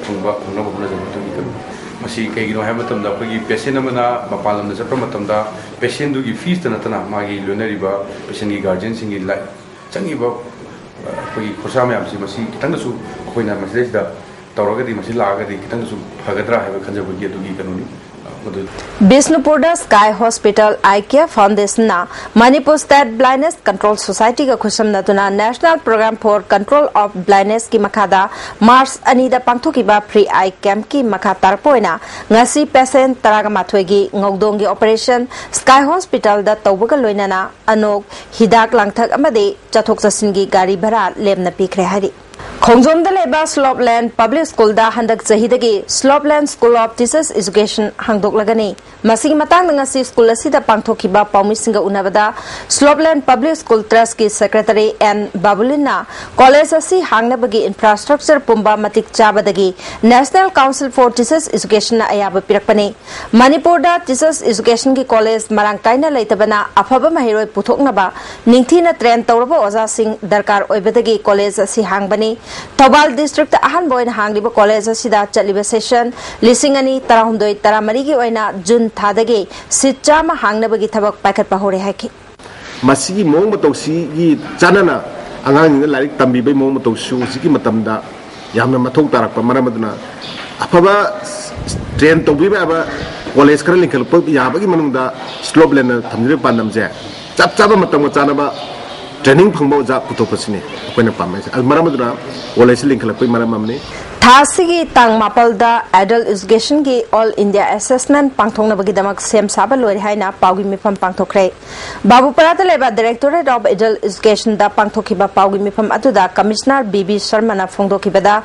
ꯐꯪꯕ, ꯐꯪꯅꯕ ꯍꯣꯠꯅꯖꯕꯗꯨꯒꯤꯗꯃꯛ꯫ ꯃꯁꯤ ꯀꯩꯒꯤꯅꯣ ꯍꯥꯏꯕ ꯃꯇꯝꯗ ꯑꯩꯈꯣꯏꯒꯤ ꯄꯦꯁꯦꯟ ꯑꯃꯅ ꯃꯄꯥꯟ ꯂꯝꯗ ꯆꯠꯄ ꯃꯇꯝꯗ ꯄꯦꯁꯦꯟꯗꯨꯒꯤ ꯐꯤꯁꯇ ꯅꯠꯇꯅ ꯃꯥꯒꯤ ꯂꯣꯏꯅꯔꯤꯕ ꯄꯦꯁꯦꯟꯒꯤ ꯒꯥꯔꯖꯤꯌꯟꯁꯤꯡꯒꯤ ꯂꯥꯏ-, ꯆꯪꯉꯤꯕ, ꯑ, ꯑꯩꯈꯣꯏꯒꯤ ꯈꯣꯔꯁꯥ ꯃꯌꯥꯝꯁꯤ ꯃꯁꯤ ꯈꯤꯇꯪꯗꯁꯨ ꯑꯩꯈꯣꯏꯅ ꯃꯁꯤꯗꯩꯁꯤꯗ ꯇꯧꯔꯒꯗꯤ, ꯃꯁꯤ ꯂꯥꯛꯑꯒꯗꯤ ꯈꯤꯇꯪꯁꯨ ꯐꯒꯗ꯭ꯔꯥ ꯍꯥꯏꯕ ꯈꯟꯖꯕꯒꯤ ꯑꯗꯨꯒꯤ ꯀꯩꯅꯣꯅꯤ, ꯑ, ꯃꯗꯨ꯫ ꯕꯤꯁꯅꯨꯄꯨꯔꯗ ꯁ꯭ꯀꯥꯏ ꯍꯣꯁꯄꯤꯇꯥꯜ ꯑꯥꯏ ꯀꯦꯌꯔ ꯐꯥꯎꯟꯗꯦꯁꯟꯅ ꯃꯅꯤꯄꯨꯔ ꯁ꯭ꯇꯦꯠ ꯕ꯭ꯂꯥꯏꯟꯗꯅꯦꯁ ꯀꯟꯇ꯭ꯔꯣꯜ ꯁꯣꯁꯥꯏꯇꯤꯒ ꯈꯨꯠꯁꯝꯅꯗꯨꯅ National Program for Control of Blindnessꯀꯤ ꯃꯈꯥꯗ ꯃꯥꯔꯆ ꯑꯅꯤꯗ ꯄꯥꯡꯊꯣꯛꯈꯤꯕ ꯐ꯭ꯔꯤ ꯑꯥꯏ ꯀꯦꯝꯞꯀꯤ ꯃꯈꯥ ꯇꯥꯔꯛꯄ ꯑꯣꯏꯅ ꯉꯁꯤ ꯄꯦꯁꯦꯟ ꯇꯔꯥꯒ ꯃꯥꯊꯣꯏꯒꯤ ꯉꯧꯗꯣꯡꯒꯤ ꯑꯣꯄꯔꯦꯁꯟ ꯁ꯭ꯀꯥꯏ ꯍꯣꯁꯄꯤꯇꯥꯜꯗ ꯇꯧꯕꯒ ꯂꯣꯏꯅꯅ ꯑꯅꯣꯛ, ꯍꯤꯗꯥꯛ ꯂꯥꯡꯊꯛ ꯑꯃꯗꯤ ꯆꯠꯊꯣꯛ ꯆꯠꯁꯤꯟꯒꯤ ꯒꯥꯔꯤ ꯚꯔꯥ ꯂꯦꯝꯅ ꯄꯤꯈ꯭ꯔꯦ ꯍꯥꯏꯔꯤ꯫ ꯈꯣꯡꯖꯣꯝꯗ ꯂꯩꯕ ꯁ꯭ꯂꯣꯞꯂꯦꯟ ꯄꯕ꯭ꯂꯤꯛ ꯁ꯭ꯀꯨꯜꯗ ꯍꯟꯗꯛ ꯆꯍꯤꯗꯒꯤ slopeland school of teachers education ꯍꯥꯡꯗꯣꯛꯂꯒꯅꯤ꯫ ꯃꯁꯤꯒꯤ ꯃꯇꯥꯡꯗ ꯉꯁꯤ ꯁ꯭ꯀꯨꯜ ꯑꯁꯤꯗ ꯄꯥꯡꯊꯣꯛꯈꯤꯕ ꯄꯥꯎꯃꯤꯁꯤꯡꯒ ꯎꯅꯕꯗ ꯁ꯭ꯂꯣꯞꯂꯦꯟ ꯄꯕ꯭ꯂꯤꯛ ꯁ꯭ꯀꯨꯜ ꯇ꯭ꯔꯁꯀꯤ ꯁꯦꯀ꯭ꯔꯦꯇꯔꯤ ꯑꯦꯟ ꯕꯥꯕꯨꯂꯤꯟꯅ ꯀꯣꯂꯦꯖ ꯑꯁꯤ ꯍꯥꯡꯅꯕꯒꯤ ꯏꯟꯐ꯭ꯔꯥꯁ꯭ꯇ꯭ꯔꯛꯆꯔ ꯄꯨꯝꯕ ꯃꯇꯤꯛ ꯆꯥꯕꯗꯒꯤ ꯅꯦꯁꯅꯦꯜ ꯀꯥꯎꯟꯁꯤꯜ ꯐꯣꯔ ꯇꯤꯆꯔꯁ ꯑꯦꯖꯨꯀꯦꯁꯟꯅ ꯑꯌꯥꯕ ꯄꯤꯔꯛꯄꯅꯤ꯫ ꯃꯅꯤꯄꯨꯔꯗ ꯇꯤꯆꯔꯁ ꯑꯦꯖꯨꯀꯦꯁꯟꯒꯤ ꯀꯣꯂꯦꯖ ꯃꯔꯥꯡ ꯀꯥꯏꯅ ꯂꯩꯇꯕꯅ ꯑꯐꯕ ꯃꯍꯩꯔꯣꯏ ꯄꯨꯊꯣꯛꯅꯕ ꯅꯤꯡꯊꯤꯅ ꯇ꯭ꯔꯦꯟ ꯇꯧꯔꯕ ꯑꯣꯖꯥꯁꯤꯡ ꯗꯔꯀꯥꯔ ꯑꯣꯏꯕꯗꯒꯤ ꯀꯣꯂꯦꯖ ꯑꯁꯤ ꯍꯥꯡꯕꯅꯤ꯫ ꯊꯧꯕꯥꯜ ꯗꯤꯁꯇ꯭ꯔꯤꯛꯇ ꯑꯍꯥꯟꯕ ꯑꯣꯏꯅ ꯍꯥꯡꯂꯤꯕ ꯀꯣꯂꯦꯖ ꯑꯁꯤꯗ ꯆꯠꯂꯤꯕ ꯁꯦꯁꯟ ꯂꯤꯁꯤꯡ ꯑꯅꯤ ꯇꯔꯥꯍꯨꯝꯗꯣꯏ ꯇꯔꯥꯃꯔꯤꯒꯤ ꯑꯣꯏꯅ ꯖꯨꯟ ꯊꯥꯗꯒꯤ ꯁꯤꯠ ꯆꯥꯝꯃ ꯍꯥꯡꯅꯕꯒꯤ ꯊꯕꯛ ꯄꯥꯏꯈꯠꯄ ꯍꯧꯔꯦ ꯍꯥꯏꯈꯤ꯫ ꯃꯁꯤꯒꯤ ꯃꯑꯣꯡ ꯃꯇꯧꯁꯤꯒꯤ ꯆꯥꯟꯅꯅ ꯑꯉꯥꯡꯁꯤꯡꯗ ꯂꯥꯏꯔꯤꯛ ꯇꯝꯕꯤꯕꯒꯤ ꯃꯑꯣꯡ ꯃꯇꯧꯁꯨ ꯍꯧꯖꯤꯛꯀꯤ ꯃꯇꯝꯗ ꯌꯥꯝꯅ ꯃꯊꯧ ꯇꯥꯔꯛꯄ ꯃꯔꯝ ꯑꯗꯨꯅ ꯑꯐꯕ ꯇ꯭ꯔꯦꯟ ꯇꯧꯕꯤꯕ ꯌꯥꯕ ꯀꯣꯂꯦꯖ ꯈꯔ ꯂꯤꯡꯈꯠꯂꯛꯄ ꯌꯥꯕꯒꯤ ꯃꯅꯨꯡꯗ ꯁ꯭ꯂꯣꯞꯂꯦꯟꯅ ꯊꯝꯖꯔꯤꯕ ꯄꯥꯟꯗꯝꯁꯦ ꯆꯞ ꯆꯥꯕ ꯃꯇꯝꯒ ꯆꯥꯟꯅꯕ ꯇ꯭ꯔꯦꯅꯤꯡ ꯐꯪꯕ ꯑꯣꯖꯥ ꯄꯨꯊꯣꯛꯄꯁꯤꯅꯤ ꯑꯩꯈꯣꯏꯅ ꯄꯥꯝꯃꯤꯁꯦ꯫ ꯑꯗꯨ ꯃꯔꯝ ꯑꯗꯨꯅ ꯀꯣꯂꯦꯖꯁꯤ ꯂꯤꯡꯈꯠꯂꯛꯄꯒꯤ ꯃꯔꯝ ꯑꯃꯅꯤ꯫ ꯊꯥ ꯑꯁꯤꯒꯤ ꯇꯥꯡ ꯃꯥꯄꯜꯗ ꯑꯦꯗꯜ ꯑꯦꯖꯨꯀꯦꯁꯟꯒꯤ ꯑꯣꯜ ꯏꯟꯗꯤꯌꯥ ꯑꯦꯁꯦꯁꯃꯦꯟ ꯄꯥꯡꯊꯣꯛꯅꯕꯒꯤꯗꯃꯛ ꯁꯦꯝ ꯁꯥꯕ ꯂꯣꯏꯔꯦ ꯍꯥꯏꯅ ꯄꯥꯎꯒꯤ ꯃꯤꯐꯝ ꯄꯥꯡꯊꯣꯛꯈ꯭ꯔꯦ꯫ ꯕꯥꯕꯨꯄꯔꯥꯗ ꯂꯩꯕ ꯗꯥꯏꯔꯦꯛꯇꯣꯔꯦꯠ ꯑꯣꯐ ꯑꯦꯗꯜ ꯑꯦꯖꯨꯀꯦꯁꯟꯗ ꯄꯥꯡꯊꯣꯛꯈꯤꯕ ꯄꯥꯎꯒꯤ ꯃꯤꯐꯝ ꯑꯗꯨꯗ ꯀꯃꯤꯁꯅꯔ ꯕꯤ ꯕꯤ ꯁꯔꯃꯅ ꯐꯣꯡꯗꯣꯛꯈꯤꯕꯗ,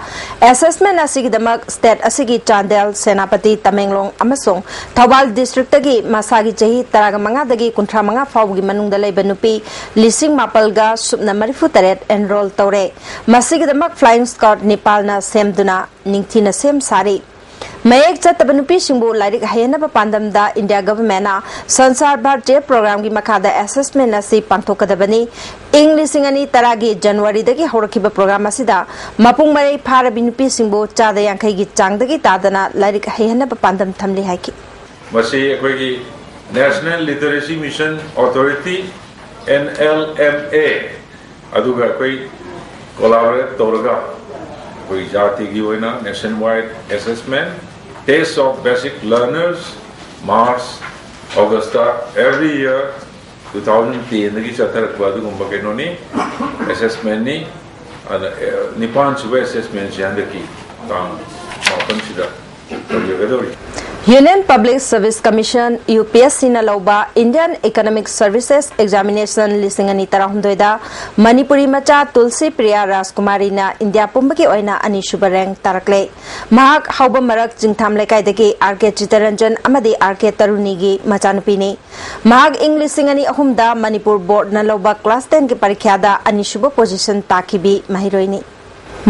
ꯑꯦꯁꯦꯁꯃꯦꯟ ꯑꯁꯤꯒꯤꯗꯃꯛ ꯁ꯭ꯇꯦꯠ ꯑꯁꯤꯒꯤ ꯆꯥꯟꯗꯦꯜ, ꯁꯦꯅꯥꯄꯇꯤ, ꯇꯃꯦꯡꯂꯣꯡ ꯑꯃꯁꯨꯡ ꯊꯧꯕꯥꯜ ꯗꯤꯁꯇ꯭ꯔꯤꯛꯇꯒꯤ ꯃꯁꯥꯒꯤ ꯆꯍꯤ ꯇꯔꯥꯃꯉꯥꯗꯒꯤ ꯀꯨꯟꯊ꯭ꯔꯥꯃꯉꯥ ꯐꯥꯎꯕꯒꯤ ꯃꯅꯨꯡꯗ ꯂꯩꯕ ꯅꯨꯄꯤ ꯂꯤꯁꯤꯡ ꯃꯥꯄꯜꯒ ꯁꯨꯞꯅ ꯃꯔꯤꯐꯨꯇꯔꯦꯠ ꯑꯦꯟꯔꯣꯜ ꯇꯧꯔꯦ꯫ ꯃꯁꯤꯒꯤꯗꯃꯛ ꯐ꯭ꯂꯥꯏꯌꯤꯡ ꯁ꯭ꯀ꯭ꯋꯥꯗ ꯅꯤꯄꯥꯜꯅ ꯁꯦꯝꯗꯨꯅ ꯅꯤꯡꯊꯤꯅ ꯁꯦꯝ ꯁꯥꯔꯤ꯫ ꯃꯌꯦꯛ ꯆꯠꯇꯕ ꯅꯨꯄꯤꯁꯤꯡꯕꯨ ꯂꯥꯏꯔꯤꯛ ꯍꯩꯍꯟꯅꯕ ꯄꯥꯟꯗꯝꯗ ꯏꯟꯗꯤꯌꯥ ꯒꯚꯔꯟꯃꯦꯟꯠꯅ ꯁꯟꯁꯥꯔ ꯚꯥꯔꯇꯤꯌ ꯄ꯭ꯔꯣꯒ꯭ꯔꯥꯝꯒꯤ ꯃꯈꯥꯗ ꯑꯦꯁꯦꯁꯃꯦꯟ ꯑꯁꯤ ꯄꯥꯡꯊꯣꯛꯀꯗꯕꯅꯤ꯫ ꯏꯪ ꯂꯤꯁꯤꯡ ꯑꯅꯤ ꯇꯔꯥꯒꯤ ꯖꯅꯋꯥꯔꯤꯗꯒꯤ ꯍꯧꯔꯛꯈꯤꯕ ꯄ꯭ꯔꯣꯒ꯭ꯔꯥꯝ ꯑꯁꯤꯗ ꯃꯄꯨꯡ ꯃꯔꯩ ꯐꯥꯔꯕꯤ ꯅꯨꯄꯤꯁꯤꯡꯕꯨ ꯆꯥꯗ ꯌꯥꯡꯈꯩꯒꯤ ꯆꯥꯡꯗꯒꯤ ꯇꯥꯗꯅ ꯂꯥꯏꯔꯤꯛ ꯍꯩꯍꯟꯅꯕ ꯄꯥꯟꯗꯝ ꯊꯝꯂꯤ ꯍꯥꯏꯈꯤ꯫ ꯃꯁꯤ ꯑꯩꯈꯣꯏꯒꯤ National Literacy Mission Authority, N L M A, ꯑꯗꯨꯒ ꯑꯩꯈꯣꯏ collaborate ꯇꯧꯔꯒ ꯑꯩꯈꯣꯏ ꯖꯥꯇꯤꯒꯤ ꯑꯣꯏꯅ nationwide assessment, Test of Basic Learners, March, August, every year two thousand ten ꯗꯒꯤ ꯆꯠꯊꯔꯛꯄ ꯑꯗꯨꯒꯨꯝꯕ ꯀꯩꯅꯣꯅꯤ, assessment ꯅꯤ꯫ ꯑꯗ, ꯑꯦ, ꯅꯤꯄꯥꯟ ꯁꯨꯕ assessment ꯁꯦ ꯍꯟꯗꯛꯀꯤ ꯇꯥꯡ ꯃꯥꯄꯟꯁꯤꯗ ꯇꯧꯖꯒꯗꯧꯔꯤ꯫ Union Public Service Commission, U P S C ꯅ ꯂꯧꯕ Indian Economic Services Examination ꯂꯤꯁꯤꯡ ꯑꯅꯤ ꯇꯔꯥꯍꯨꯝꯗꯣꯏꯗ ꯃꯅꯤꯄꯨꯔꯤ ꯃꯆꯥ ꯇꯨꯜꯁꯤ ꯄ꯭ꯔꯤꯌꯥ ꯔꯥꯖꯀꯨꯃꯥꯔꯤꯅ ꯏꯟꯗꯤꯌꯥ ꯄꯨꯝꯕꯒꯤ ꯑꯣꯏꯅ ꯑꯅꯤꯁꯨꯕ ꯔꯦꯡꯛ ꯇꯥꯔꯛꯂꯦ꯫ ꯃꯍꯥꯛ ꯍꯧꯕ ꯃꯔꯛ ꯆꯤꯡꯊꯥꯝ ꯂꯩꯀꯥꯏꯗꯒꯤ R K ꯆꯤꯇꯔꯟꯖꯟ ꯑꯃꯗꯤ R K ꯇꯔꯨꯅꯤꯒꯤ ꯃꯆꯥꯅꯨꯄꯤꯅꯤ꯫ ꯃꯍꯥꯛ ꯏꯪ ꯂꯤꯁꯤꯡ ꯑꯅꯤ ꯑꯍꯨꯝꯗ ꯃꯅꯤꯄꯨꯔ ꯕꯣꯔꯗꯅ ꯂꯧꯕ ꯀ꯭ꯂꯥꯁ ꯇꯦꯟꯒꯤ ꯄꯔꯤꯈ꯭ꯌꯥꯗ ꯑꯅꯤꯁꯨꯕ ꯄꯣꯖꯤꯁꯟ ꯇꯥꯈꯤꯕꯤ ꯃꯍꯩꯔꯣꯏꯅꯤ꯫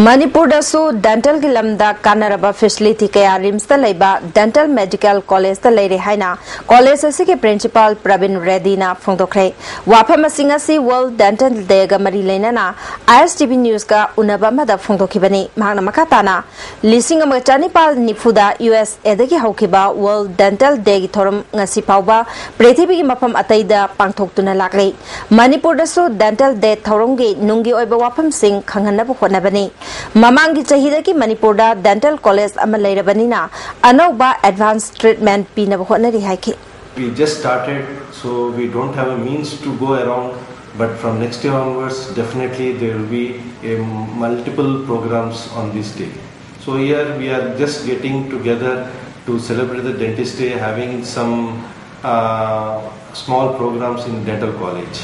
ꯃꯅꯤꯄꯨꯔꯗꯁꯨ ꯗꯦꯟꯇꯜꯒꯤ ꯂꯝꯗ ꯀꯥꯟꯅꯔꯕ ꯐꯦꯁꯤꯂꯤꯇꯤ ꯀꯌꯥ ꯔꯤꯝꯁꯇ ꯂꯩꯕ ꯗꯦꯟꯇꯜ ꯃꯦꯗꯤꯀꯦꯜ ꯀꯣꯂꯦꯖꯇ ꯂꯩꯔꯦ ꯍꯥꯏꯅ ꯀꯣꯂꯦꯖ ꯑꯁꯤꯒꯤ ꯄ꯭ꯔꯤꯟꯁꯤꯄꯥꯜ ꯄ꯭ꯔꯕꯤꯟ ꯔꯦꯗꯤꯅ ꯐꯣꯡꯗꯣꯛꯈ꯭ꯔꯦ꯫ ꯋꯥꯐꯝ ꯑꯁꯤꯡ ꯑꯁꯤ ꯋꯥꯔꯜꯗ ꯗꯦꯟꯇꯜ ꯗꯦꯒ ꯃꯔꯤ ꯂꯩꯅꯅ I S T V ꯅ꯭ꯌꯨꯁꯀ ꯎꯅꯕ ꯑꯃꯗ ꯐꯣꯡꯗꯣꯛꯈꯤꯕꯅꯤ꯫ ꯃꯍꯥꯛꯅ ꯃꯈꯥ ꯇꯥꯅ ꯂꯤꯁꯤꯡ ꯑꯃꯒ ꯆꯅꯤꯄꯥꯜ ꯅꯤꯐꯨꯗ U S A ꯗꯒꯤ ꯍꯧꯈꯤꯕ ꯋꯥꯔꯜꯗ ꯗꯦꯟꯇꯜ ꯗꯦꯒꯤ ꯊꯧꯔꯝ ꯉꯁꯤ ꯐꯥꯎꯕ ꯄ꯭ꯔꯤꯊꯤꯕꯤꯒꯤ ꯃꯐꯝ ꯑꯇꯩꯗ ꯄꯥꯡꯊꯣꯛꯇꯨꯅ ꯂꯥꯛꯂꯤ꯫ ꯃꯅꯤꯄꯨꯔꯗꯁꯨ ꯗꯦꯟꯇꯜ ꯗꯦ ꯊꯧꯔꯝꯒꯤ ꯅꯨꯡꯒꯤ ꯑꯣꯏꯕ ꯋꯥꯐꯝꯁꯤꯡ ꯈꯪꯍꯟꯅꯕ ꯍꯣꯠꯅꯕꯅꯤ꯫ ꯃꯃꯥꯡꯒꯤ ꯆꯍꯤꯗꯒꯤ ꯃꯅꯤꯄꯨꯔꯗ ꯗꯦꯟꯇꯜ ꯀꯣꯂꯦꯖ ꯑꯃ ꯂꯩꯔꯕꯅꯤꯅ ꯑꯅꯧꯕ ꯑꯦꯗꯚꯥꯟꯁ ꯇ꯭ꯔꯤꯠꯃꯦꯟꯠ ꯄꯤꯅꯕ ꯍꯣꯠꯅꯔꯤ ꯍꯥꯏꯈꯤ꯫ We just started, so we don't have a means to go around, but from next year onwards, definitely there will be a multiple programs on this day. So here we are just getting together to celebrate the Dentist Day, having some uh, small programs in dental college.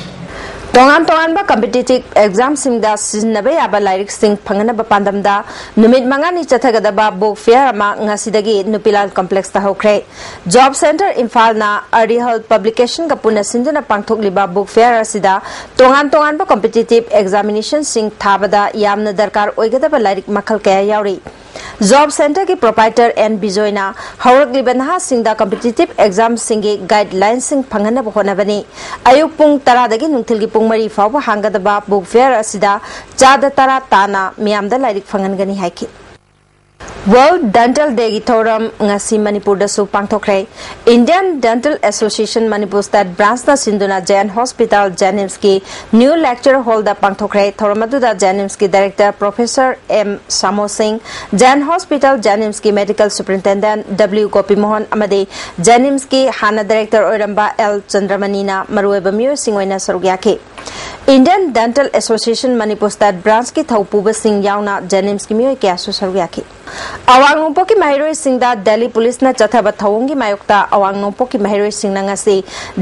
ꯇꯣꯉꯥꯟ ꯇꯣꯉꯥꯟꯕ competitive ꯑꯦꯛꯖꯥꯝꯁꯤꯡꯗ ꯁꯤꯖꯤꯟꯅꯕ ꯌꯥꯕ ꯂꯥꯏꯔꯤꯛꯁꯤꯡ ꯐꯪꯅꯕ ꯄꯥꯟꯗꯝꯗ ꯅꯨꯃꯤꯠ ꯃꯉꯥꯅꯤ ꯆꯠꯊꯒꯗꯕ book fear ꯑꯃ ꯉꯁꯤꯗꯒꯤ ꯅꯨꯄꯤꯂꯥꯜ ꯀꯝꯄ꯭ꯂꯦꯛꯁꯇ ꯍꯧꯈ꯭ꯔꯦ꯫ ꯖꯣꯕ ꯁꯦꯟꯇꯔ ꯏꯝꯐꯥꯜꯅ ꯑꯔꯤꯍꯜ ꯄꯕ꯭ꯂꯤꯀꯦꯁꯟꯒ ꯄꯨꯟꯅ ꯁꯤꯟꯗꯨꯅ ꯄꯥꯡꯊꯣꯛꯂꯤꯕ ꯕꯨꯛ ꯐꯤꯌꯔ ꯑꯁꯤꯗ ꯇꯣꯉꯥꯟ ꯇꯣꯉꯥꯟꯕ ꯀꯝꯄꯤꯇꯤꯇꯤꯚ ꯑꯦꯛꯖꯥꯃꯤꯅꯦꯁꯟꯁꯤꯡ ꯊꯥꯕꯗ ꯌꯥꯝꯅ ꯗꯔꯀꯥꯔ ꯑꯣꯏꯒꯗꯕ ꯂꯥꯏꯔꯤꯛ ꯃꯈꯜ ꯀꯌꯥ ꯌꯥꯎꯔꯤ꯫ ꯖꯣꯕ ꯁꯦꯟꯇꯔꯒꯤ ꯄ꯭ꯔꯣꯄꯥꯏꯇꯔ ꯑꯦꯟ ꯕꯤꯖꯣꯏꯅ ꯍꯧꯔꯛꯂꯤꯕ ꯅꯍꯥꯁꯤꯡꯗ ꯀꯝꯄꯤꯇꯤꯇꯤꯚ ꯑꯦꯛꯖꯥꯝꯁꯤꯡꯒꯤ ꯒꯥꯏꯗꯂꯥꯏꯟꯁꯤꯡ ꯐꯪꯍꯟꯅꯕ ꯍꯣꯠꯅꯕꯅꯤ꯫ ꯑꯌꯨꯛ ꯄꯨꯡ ꯇꯔꯥꯗꯒꯤ ꯅꯨꯡꯊꯤꯜꯒꯤ ꯄꯨꯡ ꯃꯔꯤ ꯐꯥꯎꯕ ꯍꯥꯡꯒꯗꯕ ꯕꯨꯛ ꯐꯤꯌꯔ ꯑꯁꯤꯗ ꯆꯥꯗ ꯇꯔꯥ ꯇꯥꯅ ꯃꯤꯌꯥꯝꯗ ꯂꯥꯏꯔꯤꯛ ꯐꯪꯍꯟꯒꯅꯤ ꯍꯥꯏꯈꯤ꯫ ꯋꯥꯔꯜꯗ ꯗꯦꯟꯇꯜ ꯗꯦꯒꯤ ꯊꯧꯔꯝ ꯉꯁꯤ ꯃꯅꯤꯄꯨꯔꯗꯁꯨ ꯄꯥꯡꯊꯣꯛꯈ꯭ꯔꯦ꯫ Indian Dental Association Manipur State Branchꯅ ꯁꯤꯟꯗꯨꯅ ꯖꯦꯟ ꯍꯣꯁꯄꯤꯇꯥꯜ ꯖꯦꯅꯤꯝꯁꯀꯤ ꯅ꯭ꯌꯨ ꯂꯦꯛꯆꯔ ꯍꯣꯜꯗ ꯄꯥꯡꯊꯣꯛꯈ꯭ꯔꯦ꯫ ꯊꯧꯔꯝ ꯑꯗꯨꯗ ꯖꯦꯅꯤꯝꯁꯀꯤ ꯗꯥꯏꯔꯦꯛꯇꯔ ꯄ꯭ꯔꯣꯐꯦꯁꯔ ꯑꯦꯝ ꯁꯥꯃꯣ ꯁꯤꯡ, ꯖꯦꯟ ꯍꯣꯁꯄꯤꯇꯥꯜ ꯖꯦꯅꯤꯝꯁꯀꯤ ꯃꯦꯗꯤꯀꯦꯜ ꯁꯨꯄꯔꯤꯟꯇꯦꯟꯗꯦꯟꯠ ꯗꯕ꯭ꯂꯤꯎ ꯒꯣꯄꯤꯃꯣꯍꯟ ꯑꯃꯗꯤ ꯖꯦꯅꯤꯝꯁꯀꯤ ꯍꯥꯟꯅ ꯗꯥꯏꯔꯦꯛꯇꯔ ꯑꯣꯏꯔꯝꯕ ꯑꯦꯜ ꯆꯟꯗ꯭ꯔꯃꯅꯤꯅ ꯃꯔꯨꯑꯣꯏꯕ ꯃꯤꯑꯣꯏꯁꯤꯡ ꯑꯣꯏꯅ ꯁꯔꯨꯛ ꯌꯥꯈꯤ꯫ Indian Dental Association Manipur State Branchꯀꯤ ꯊꯧꯄꯨꯕꯁꯤꯡ ꯌꯥꯎꯅ ꯖꯦꯅꯤꯝꯁꯀꯤ ꯃꯤꯑꯣꯏ ꯀꯌꯥꯁꯨ ꯁꯔꯨꯛ ꯌꯥꯈꯤ꯫ ꯑꯋꯥꯡ ꯅꯣꯡꯄꯣꯛꯀꯤ ꯃꯍꯩꯔꯣꯏꯁꯤꯡꯗ ꯗꯦꯜꯂꯤ ꯄꯨꯂꯤꯁꯅ ꯆꯠꯊꯕ ꯊꯧꯑꯣꯡꯒꯤ ꯃꯥꯌꯣꯛꯇ ꯑꯋꯥꯡ ꯅꯣꯡꯄꯣꯛꯀꯤ ꯃꯍꯩꯔꯣꯏꯁꯤꯡꯅ ꯉꯁꯤ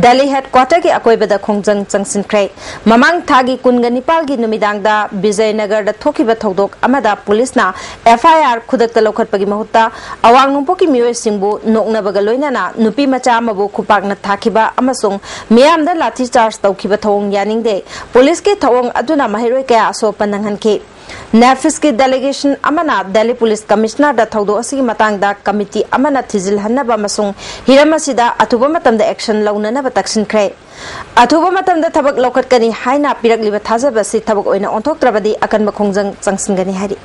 ꯗꯦꯜꯂꯤ ꯍꯦꯗꯀ꯭ꯋꯥꯇꯔꯒꯤ ꯑꯀꯣꯏꯕꯗ ꯈꯣꯡꯖꯪ ꯆꯪꯁꯤꯟꯈ꯭ꯔꯦ꯫ ꯃꯃꯥꯡ ꯊꯥꯒꯤ ꯀꯨꯟꯒ ꯅꯤꯄꯥꯜꯒꯤ ꯅꯨꯃꯤꯗꯥꯡꯗ ꯕꯤꯖꯌꯅꯒꯔꯗ ꯊꯣꯛꯈꯤꯕ ꯊꯧꯗꯣꯛ ꯑꯃꯗ ꯄꯨꯂꯤꯁꯅ ꯑꯦꯐ ꯑꯥꯏ ꯑꯥꯔ ꯈꯨꯗꯛꯇ ꯂꯧꯈꯠꯄꯒꯤ ꯃꯍꯨꯠꯇ ꯑꯋꯥꯡ ꯅꯣꯡꯄꯣꯛꯀꯤ ꯃꯤꯑꯣꯏꯁꯤꯡꯕꯨ ꯅꯣꯛꯅꯕꯒ ꯂꯣꯏꯅꯅ ꯅꯨꯄꯤ ꯃꯆꯥ ꯑꯃꯕꯨ ꯈꯨꯄꯥꯛꯅ ꯊꯥꯈꯤꯕ ꯑꯃꯁꯨꯡ ꯃꯤꯌꯥꯝꯗ ꯂꯥꯊꯤ ꯆꯥꯔꯖ ꯇꯧꯈꯤꯕ ꯊꯧꯑꯣꯡ ꯌꯥꯅꯤꯡꯗꯦ꯫ ꯄꯨꯂꯤꯁꯀꯤ ꯊꯧꯑꯣꯡ ꯑꯗꯨꯅ ꯃꯍꯩꯔꯣꯏ ꯀꯌꯥ ꯑꯁꯣꯛꯄ ꯅꯪꯍꯟꯈꯤ꯫ ꯅꯦꯐꯤꯁꯀꯤ ꯗꯦꯂꯤꯒꯦꯁꯟ ꯑꯃꯅ ꯗꯦꯜꯂꯤ ꯄꯨꯂꯤꯁ ꯀꯃꯤꯁꯅꯔꯗ ꯊꯧꯗꯣꯛ ꯑꯁꯤꯒꯤ ꯃꯇꯥꯡꯗ ꯀꯃꯤꯇꯤ ꯑꯃꯅ ꯊꯤꯖꯤꯜꯍꯟꯅꯕ ꯑꯃꯁꯨꯡ ꯍꯤꯔꯝ ꯑꯁꯤꯗ ꯑꯊꯨꯕ ꯃꯇꯝꯗ ꯑꯦꯛꯁꯟ ꯂꯧꯅꯅꯕ ꯇꯛꯁꯤꯟꯈ꯭ꯔꯦ꯫ ꯑꯊꯨꯕ ꯃꯇꯝꯗ ꯊꯕꯛ ꯂꯧꯈꯠꯀꯅꯤ ꯍꯥꯏꯅ ꯄꯤꯔꯛꯂꯤꯕ ꯊꯥꯖꯕ ꯑꯁꯤ ꯊꯕꯛ ꯑꯣꯏꯅ ꯑꯣꯟꯊꯣꯛꯇ꯭ꯔꯕꯗꯤ ꯑꯀꯟꯕ ꯈꯣꯡꯖꯪ ꯆꯪꯁꯤꯟꯒꯅꯤ ꯍꯥꯏꯔꯤ꯫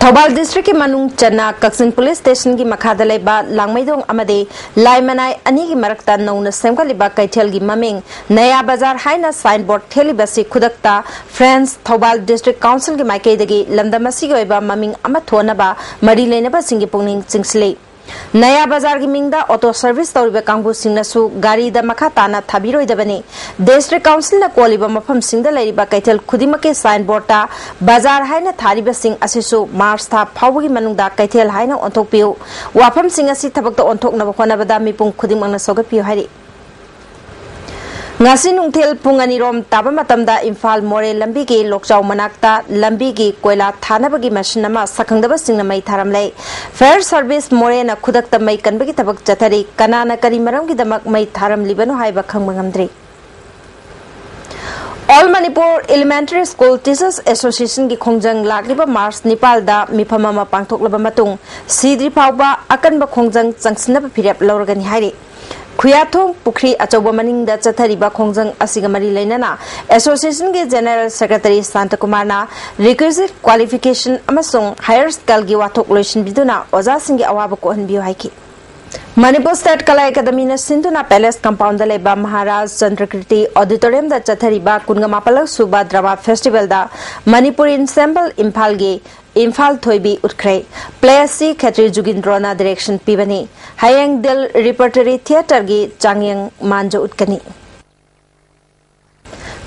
ꯊꯧꯕꯥꯜ ꯗꯤꯁꯇ꯭ꯔꯤꯛꯀꯤ ꯃꯅꯨꯡ ꯆꯟꯅ ꯀꯛꯆꯤꯡ ꯄꯨꯂꯤꯁ ꯁ꯭ꯇꯦꯁꯟꯒꯤ ꯃꯈꯥꯗ ꯂꯩꯕ ꯂꯥꯡꯃꯩꯗꯣꯡ ꯑꯃꯗꯤ ꯂꯥꯏꯃꯅꯥꯏ ꯑꯅꯤꯒꯤ ꯃꯔꯛꯇ ꯅꯧꯅ ꯁꯦꯝꯒꯠꯂꯤꯕ ꯀꯩꯊꯦꯜꯒꯤ ꯃꯃꯤꯡ ꯅꯌꯥ ꯕꯖꯥꯔ ꯍꯥꯏꯅ ꯁꯥꯏꯟꯕꯣꯔꯗ ꯊꯦꯠꯂꯤꯕꯁꯤ ꯈꯨꯗꯛꯇ ꯐ꯭ꯔꯦꯟꯁ ꯊꯧꯕꯥꯜ ꯗꯤꯁꯇ꯭ꯔꯤꯛ ꯀꯥꯎꯟꯁꯤꯜꯒꯤ ꯃꯥꯏꯀꯩꯗꯒꯤ ꯂꯝꯗꯝ ꯑꯁꯤꯒꯤ ꯑꯣꯏꯕ ꯃꯃꯤꯡ ꯑꯃ ꯊꯣꯟꯅꯕ ꯃꯔꯤ ꯂꯩꯅꯕꯁꯤꯡꯒꯤ ꯄꯨꯛꯅꯤꯡ ꯆꯤꯡꯁꯤꯜꯂꯤ꯫ ꯅꯌꯥ ꯕꯖꯥꯔꯒꯤ ꯃꯤꯡꯗ ꯑꯣꯇꯣ ꯁꯔꯚꯤꯁ ꯇꯧꯔꯤꯕ ꯀꯥꯡꯕꯨꯁꯤꯡꯅꯁꯨ ꯒꯥꯔꯤꯗ ꯃꯈꯥ ꯇꯥꯅ ꯊꯥꯕꯤꯔꯣꯏꯗꯕꯅꯤ꯫ ꯗꯤꯁꯇ꯭ꯔꯤꯛ ꯀꯥꯎꯟꯁꯤꯜꯅ ꯀꯣꯜꯂꯤꯕ ꯃꯐꯝꯁꯤꯡꯗ ꯂꯩꯔꯤꯕ ꯀꯩꯊꯦꯜ ꯈꯨꯗꯤꯡꯃꯛꯀꯤ ꯁꯥꯏꯟꯕꯣꯔꯗꯇ ꯕꯖꯥꯔ ꯍꯥꯏꯅ ꯊꯥꯔꯤꯕꯁꯤꯡ ꯑꯁꯤꯁꯨ ꯃꯥꯔꯆ ꯊꯥ ꯐꯥꯎꯕꯒꯤ ꯃꯅꯨꯡꯗ ꯀꯩꯊꯦꯜ ꯍꯥꯏꯅ ꯑꯣꯟꯊꯣꯛꯄꯤꯌꯨ꯫ ꯋꯥꯐꯝꯁꯤꯡ ꯑꯁꯤ ꯊꯕꯛꯇ ꯑꯣꯟꯊꯣꯛꯅꯕ ꯍꯣꯠꯅꯕꯗ ꯃꯤꯄꯨꯝ ꯈꯨꯗꯤꯡꯃꯛꯅ ꯁꯧꯒꯠꯄꯤꯌꯨ ꯍꯥꯏꯔꯤ꯫ ꯉꯁꯤ ꯅꯨꯡꯊꯤꯜ ꯄꯨꯡ ꯑꯅꯤꯔꯣꯝ ꯇꯥꯕ ꯃꯇꯝꯗ ꯏꯝꯐꯥꯜ ꯃꯣꯔꯦ ꯂꯝꯕꯤꯒꯤ ꯂꯣꯛꯆꯥꯎ ꯃꯅꯥꯛꯇ ꯂꯝꯕꯤꯒꯤ ꯀꯣꯏꯂꯥ ꯊꯥꯅꯕꯒꯤ ꯃꯦꯁꯤꯟ ꯑꯃ ꯁꯛꯈꯪꯗꯕꯁꯤꯡꯅ ꯃꯩ ꯊꯥꯔꯝꯂꯦ꯫ ꯐꯥꯌꯔ ꯁꯔꯚꯤꯁ ꯃꯣꯔꯦꯅ ꯈꯨꯗꯛꯇ ꯃꯩ ꯀꯟꯕꯒꯤ ꯊꯕꯛ ꯆꯠꯊꯔꯤ꯫ ꯀꯅꯥꯅ ꯀꯔꯤ ꯃꯔꯝꯒꯤꯗꯃꯛ ꯃꯩ ꯊꯥꯔꯝꯂꯤꯕꯅꯣ ꯍꯥꯏꯕ ꯈꯪꯕ ꯉꯝꯗ꯭ꯔꯤ꯫ All Manipur elementary school teachers ꯑꯦꯁꯣꯁꯤꯌꯦꯁꯟꯒꯤ ꯈꯣꯡꯖꯪ ꯂꯥꯛꯂꯤꯕ ꯃꯥꯔꯆ ꯅꯤꯄꯥꯜꯗ ꯃꯤꯐꯝ ꯑꯃ ꯄꯥꯡꯊꯣꯛꯂꯕ ꯃꯇꯨꯡ ꯁꯤꯗ꯭ꯔꯤ ꯐꯥꯎꯕ ꯑꯀꯟꯕ ꯈꯣꯡꯖꯪ ꯆꯪꯁꯤꯟꯅꯕ ꯐꯤꯔꯦꯞ ꯂꯧꯔꯒꯅꯤ ꯍꯥꯏꯔꯤ꯫ ꯈꯨꯌꯥꯊꯣꯡ ꯄꯨꯈ꯭ꯔꯤ ꯑꯆꯧꯕ ꯃꯅꯤꯡꯗ ꯆꯠꯊꯔꯤꯕ ꯈꯣꯡꯖꯪ ꯑꯁꯤꯒ ꯃꯔꯤ ꯂꯩꯅꯅ ꯑꯦꯁꯣꯁꯤꯌꯦꯁꯟꯒꯤ ꯖꯦꯅꯔꯦꯜ ꯁꯦꯀ꯭ꯔꯦꯇꯔꯤ ꯁꯥꯟꯇꯀꯨꯃꯥꯔꯅ ꯔꯤꯀ꯭ꯋꯤꯖꯤꯠ ꯀ꯭ꯋꯥꯂꯤꯐꯤꯀꯦꯁꯟ ꯑꯃꯁꯨꯡ ꯍꯥꯌꯔ ꯁ꯭ꯀꯤꯜꯒꯤ ꯋꯥꯊꯣꯛ ꯂꯣꯏꯁꯤꯟꯕꯤꯗꯨꯅ ꯑꯣꯖꯥꯁꯤꯡꯒꯤ ꯑꯋꯥꯕ ꯀꯣꯛꯍꯟꯕꯤꯌꯨ ꯍꯥꯏꯈꯤ꯫ ꯃꯅꯤꯄꯨꯔ ꯁ꯭ꯇꯦꯠ ꯀꯂꯥ ꯑꯦꯀꯥꯗꯃꯤꯅ ꯁꯤꯟꯗꯨꯅ ꯄꯦꯂꯦꯁ ꯀꯝꯄꯥꯎꯟꯗ ꯂꯩꯕ ꯃꯍꯥꯔꯥꯖ ꯆꯟꯗ꯭ꯔꯀꯤꯔꯇꯤ ꯑꯣꯗꯤꯇꯣꯔꯤꯌꯝꯗ ꯆꯠꯊꯔꯤꯕ ꯀꯨꯟꯒ ꯃꯥꯄꯜ ꯁꯨꯕ ꯗ꯭ꯔꯃꯥ ꯐꯦꯁꯇꯤꯚꯦꯜꯗ ꯃꯅꯤꯄꯨꯔꯤ ꯏꯟꯁꯦꯝꯕꯜ ꯏꯝꯐꯥꯜꯒꯤ ꯏꯝꯐꯥꯜ ꯊꯣꯏꯕꯤ ꯎꯠꯈ꯭ꯔꯦ꯫ ꯄ꯭ꯂꯦ ꯑꯁꯤ ꯈꯦꯇ꯭ꯔꯤ ꯖꯨꯒꯤꯟꯗ꯭ꯔꯣꯅ ꯗꯤꯔꯦꯛꯁꯟ ꯄꯤꯕꯅꯤ꯫ ꯍꯌꯦꯡ ꯗꯤꯜ ꯔꯤꯄꯔꯇꯔꯤ ꯊꯤꯌꯦꯇꯔꯒꯤ ꯆꯥꯡꯌꯦꯡ ꯃꯥꯟꯖ ꯎꯠꯀꯅꯤ꯫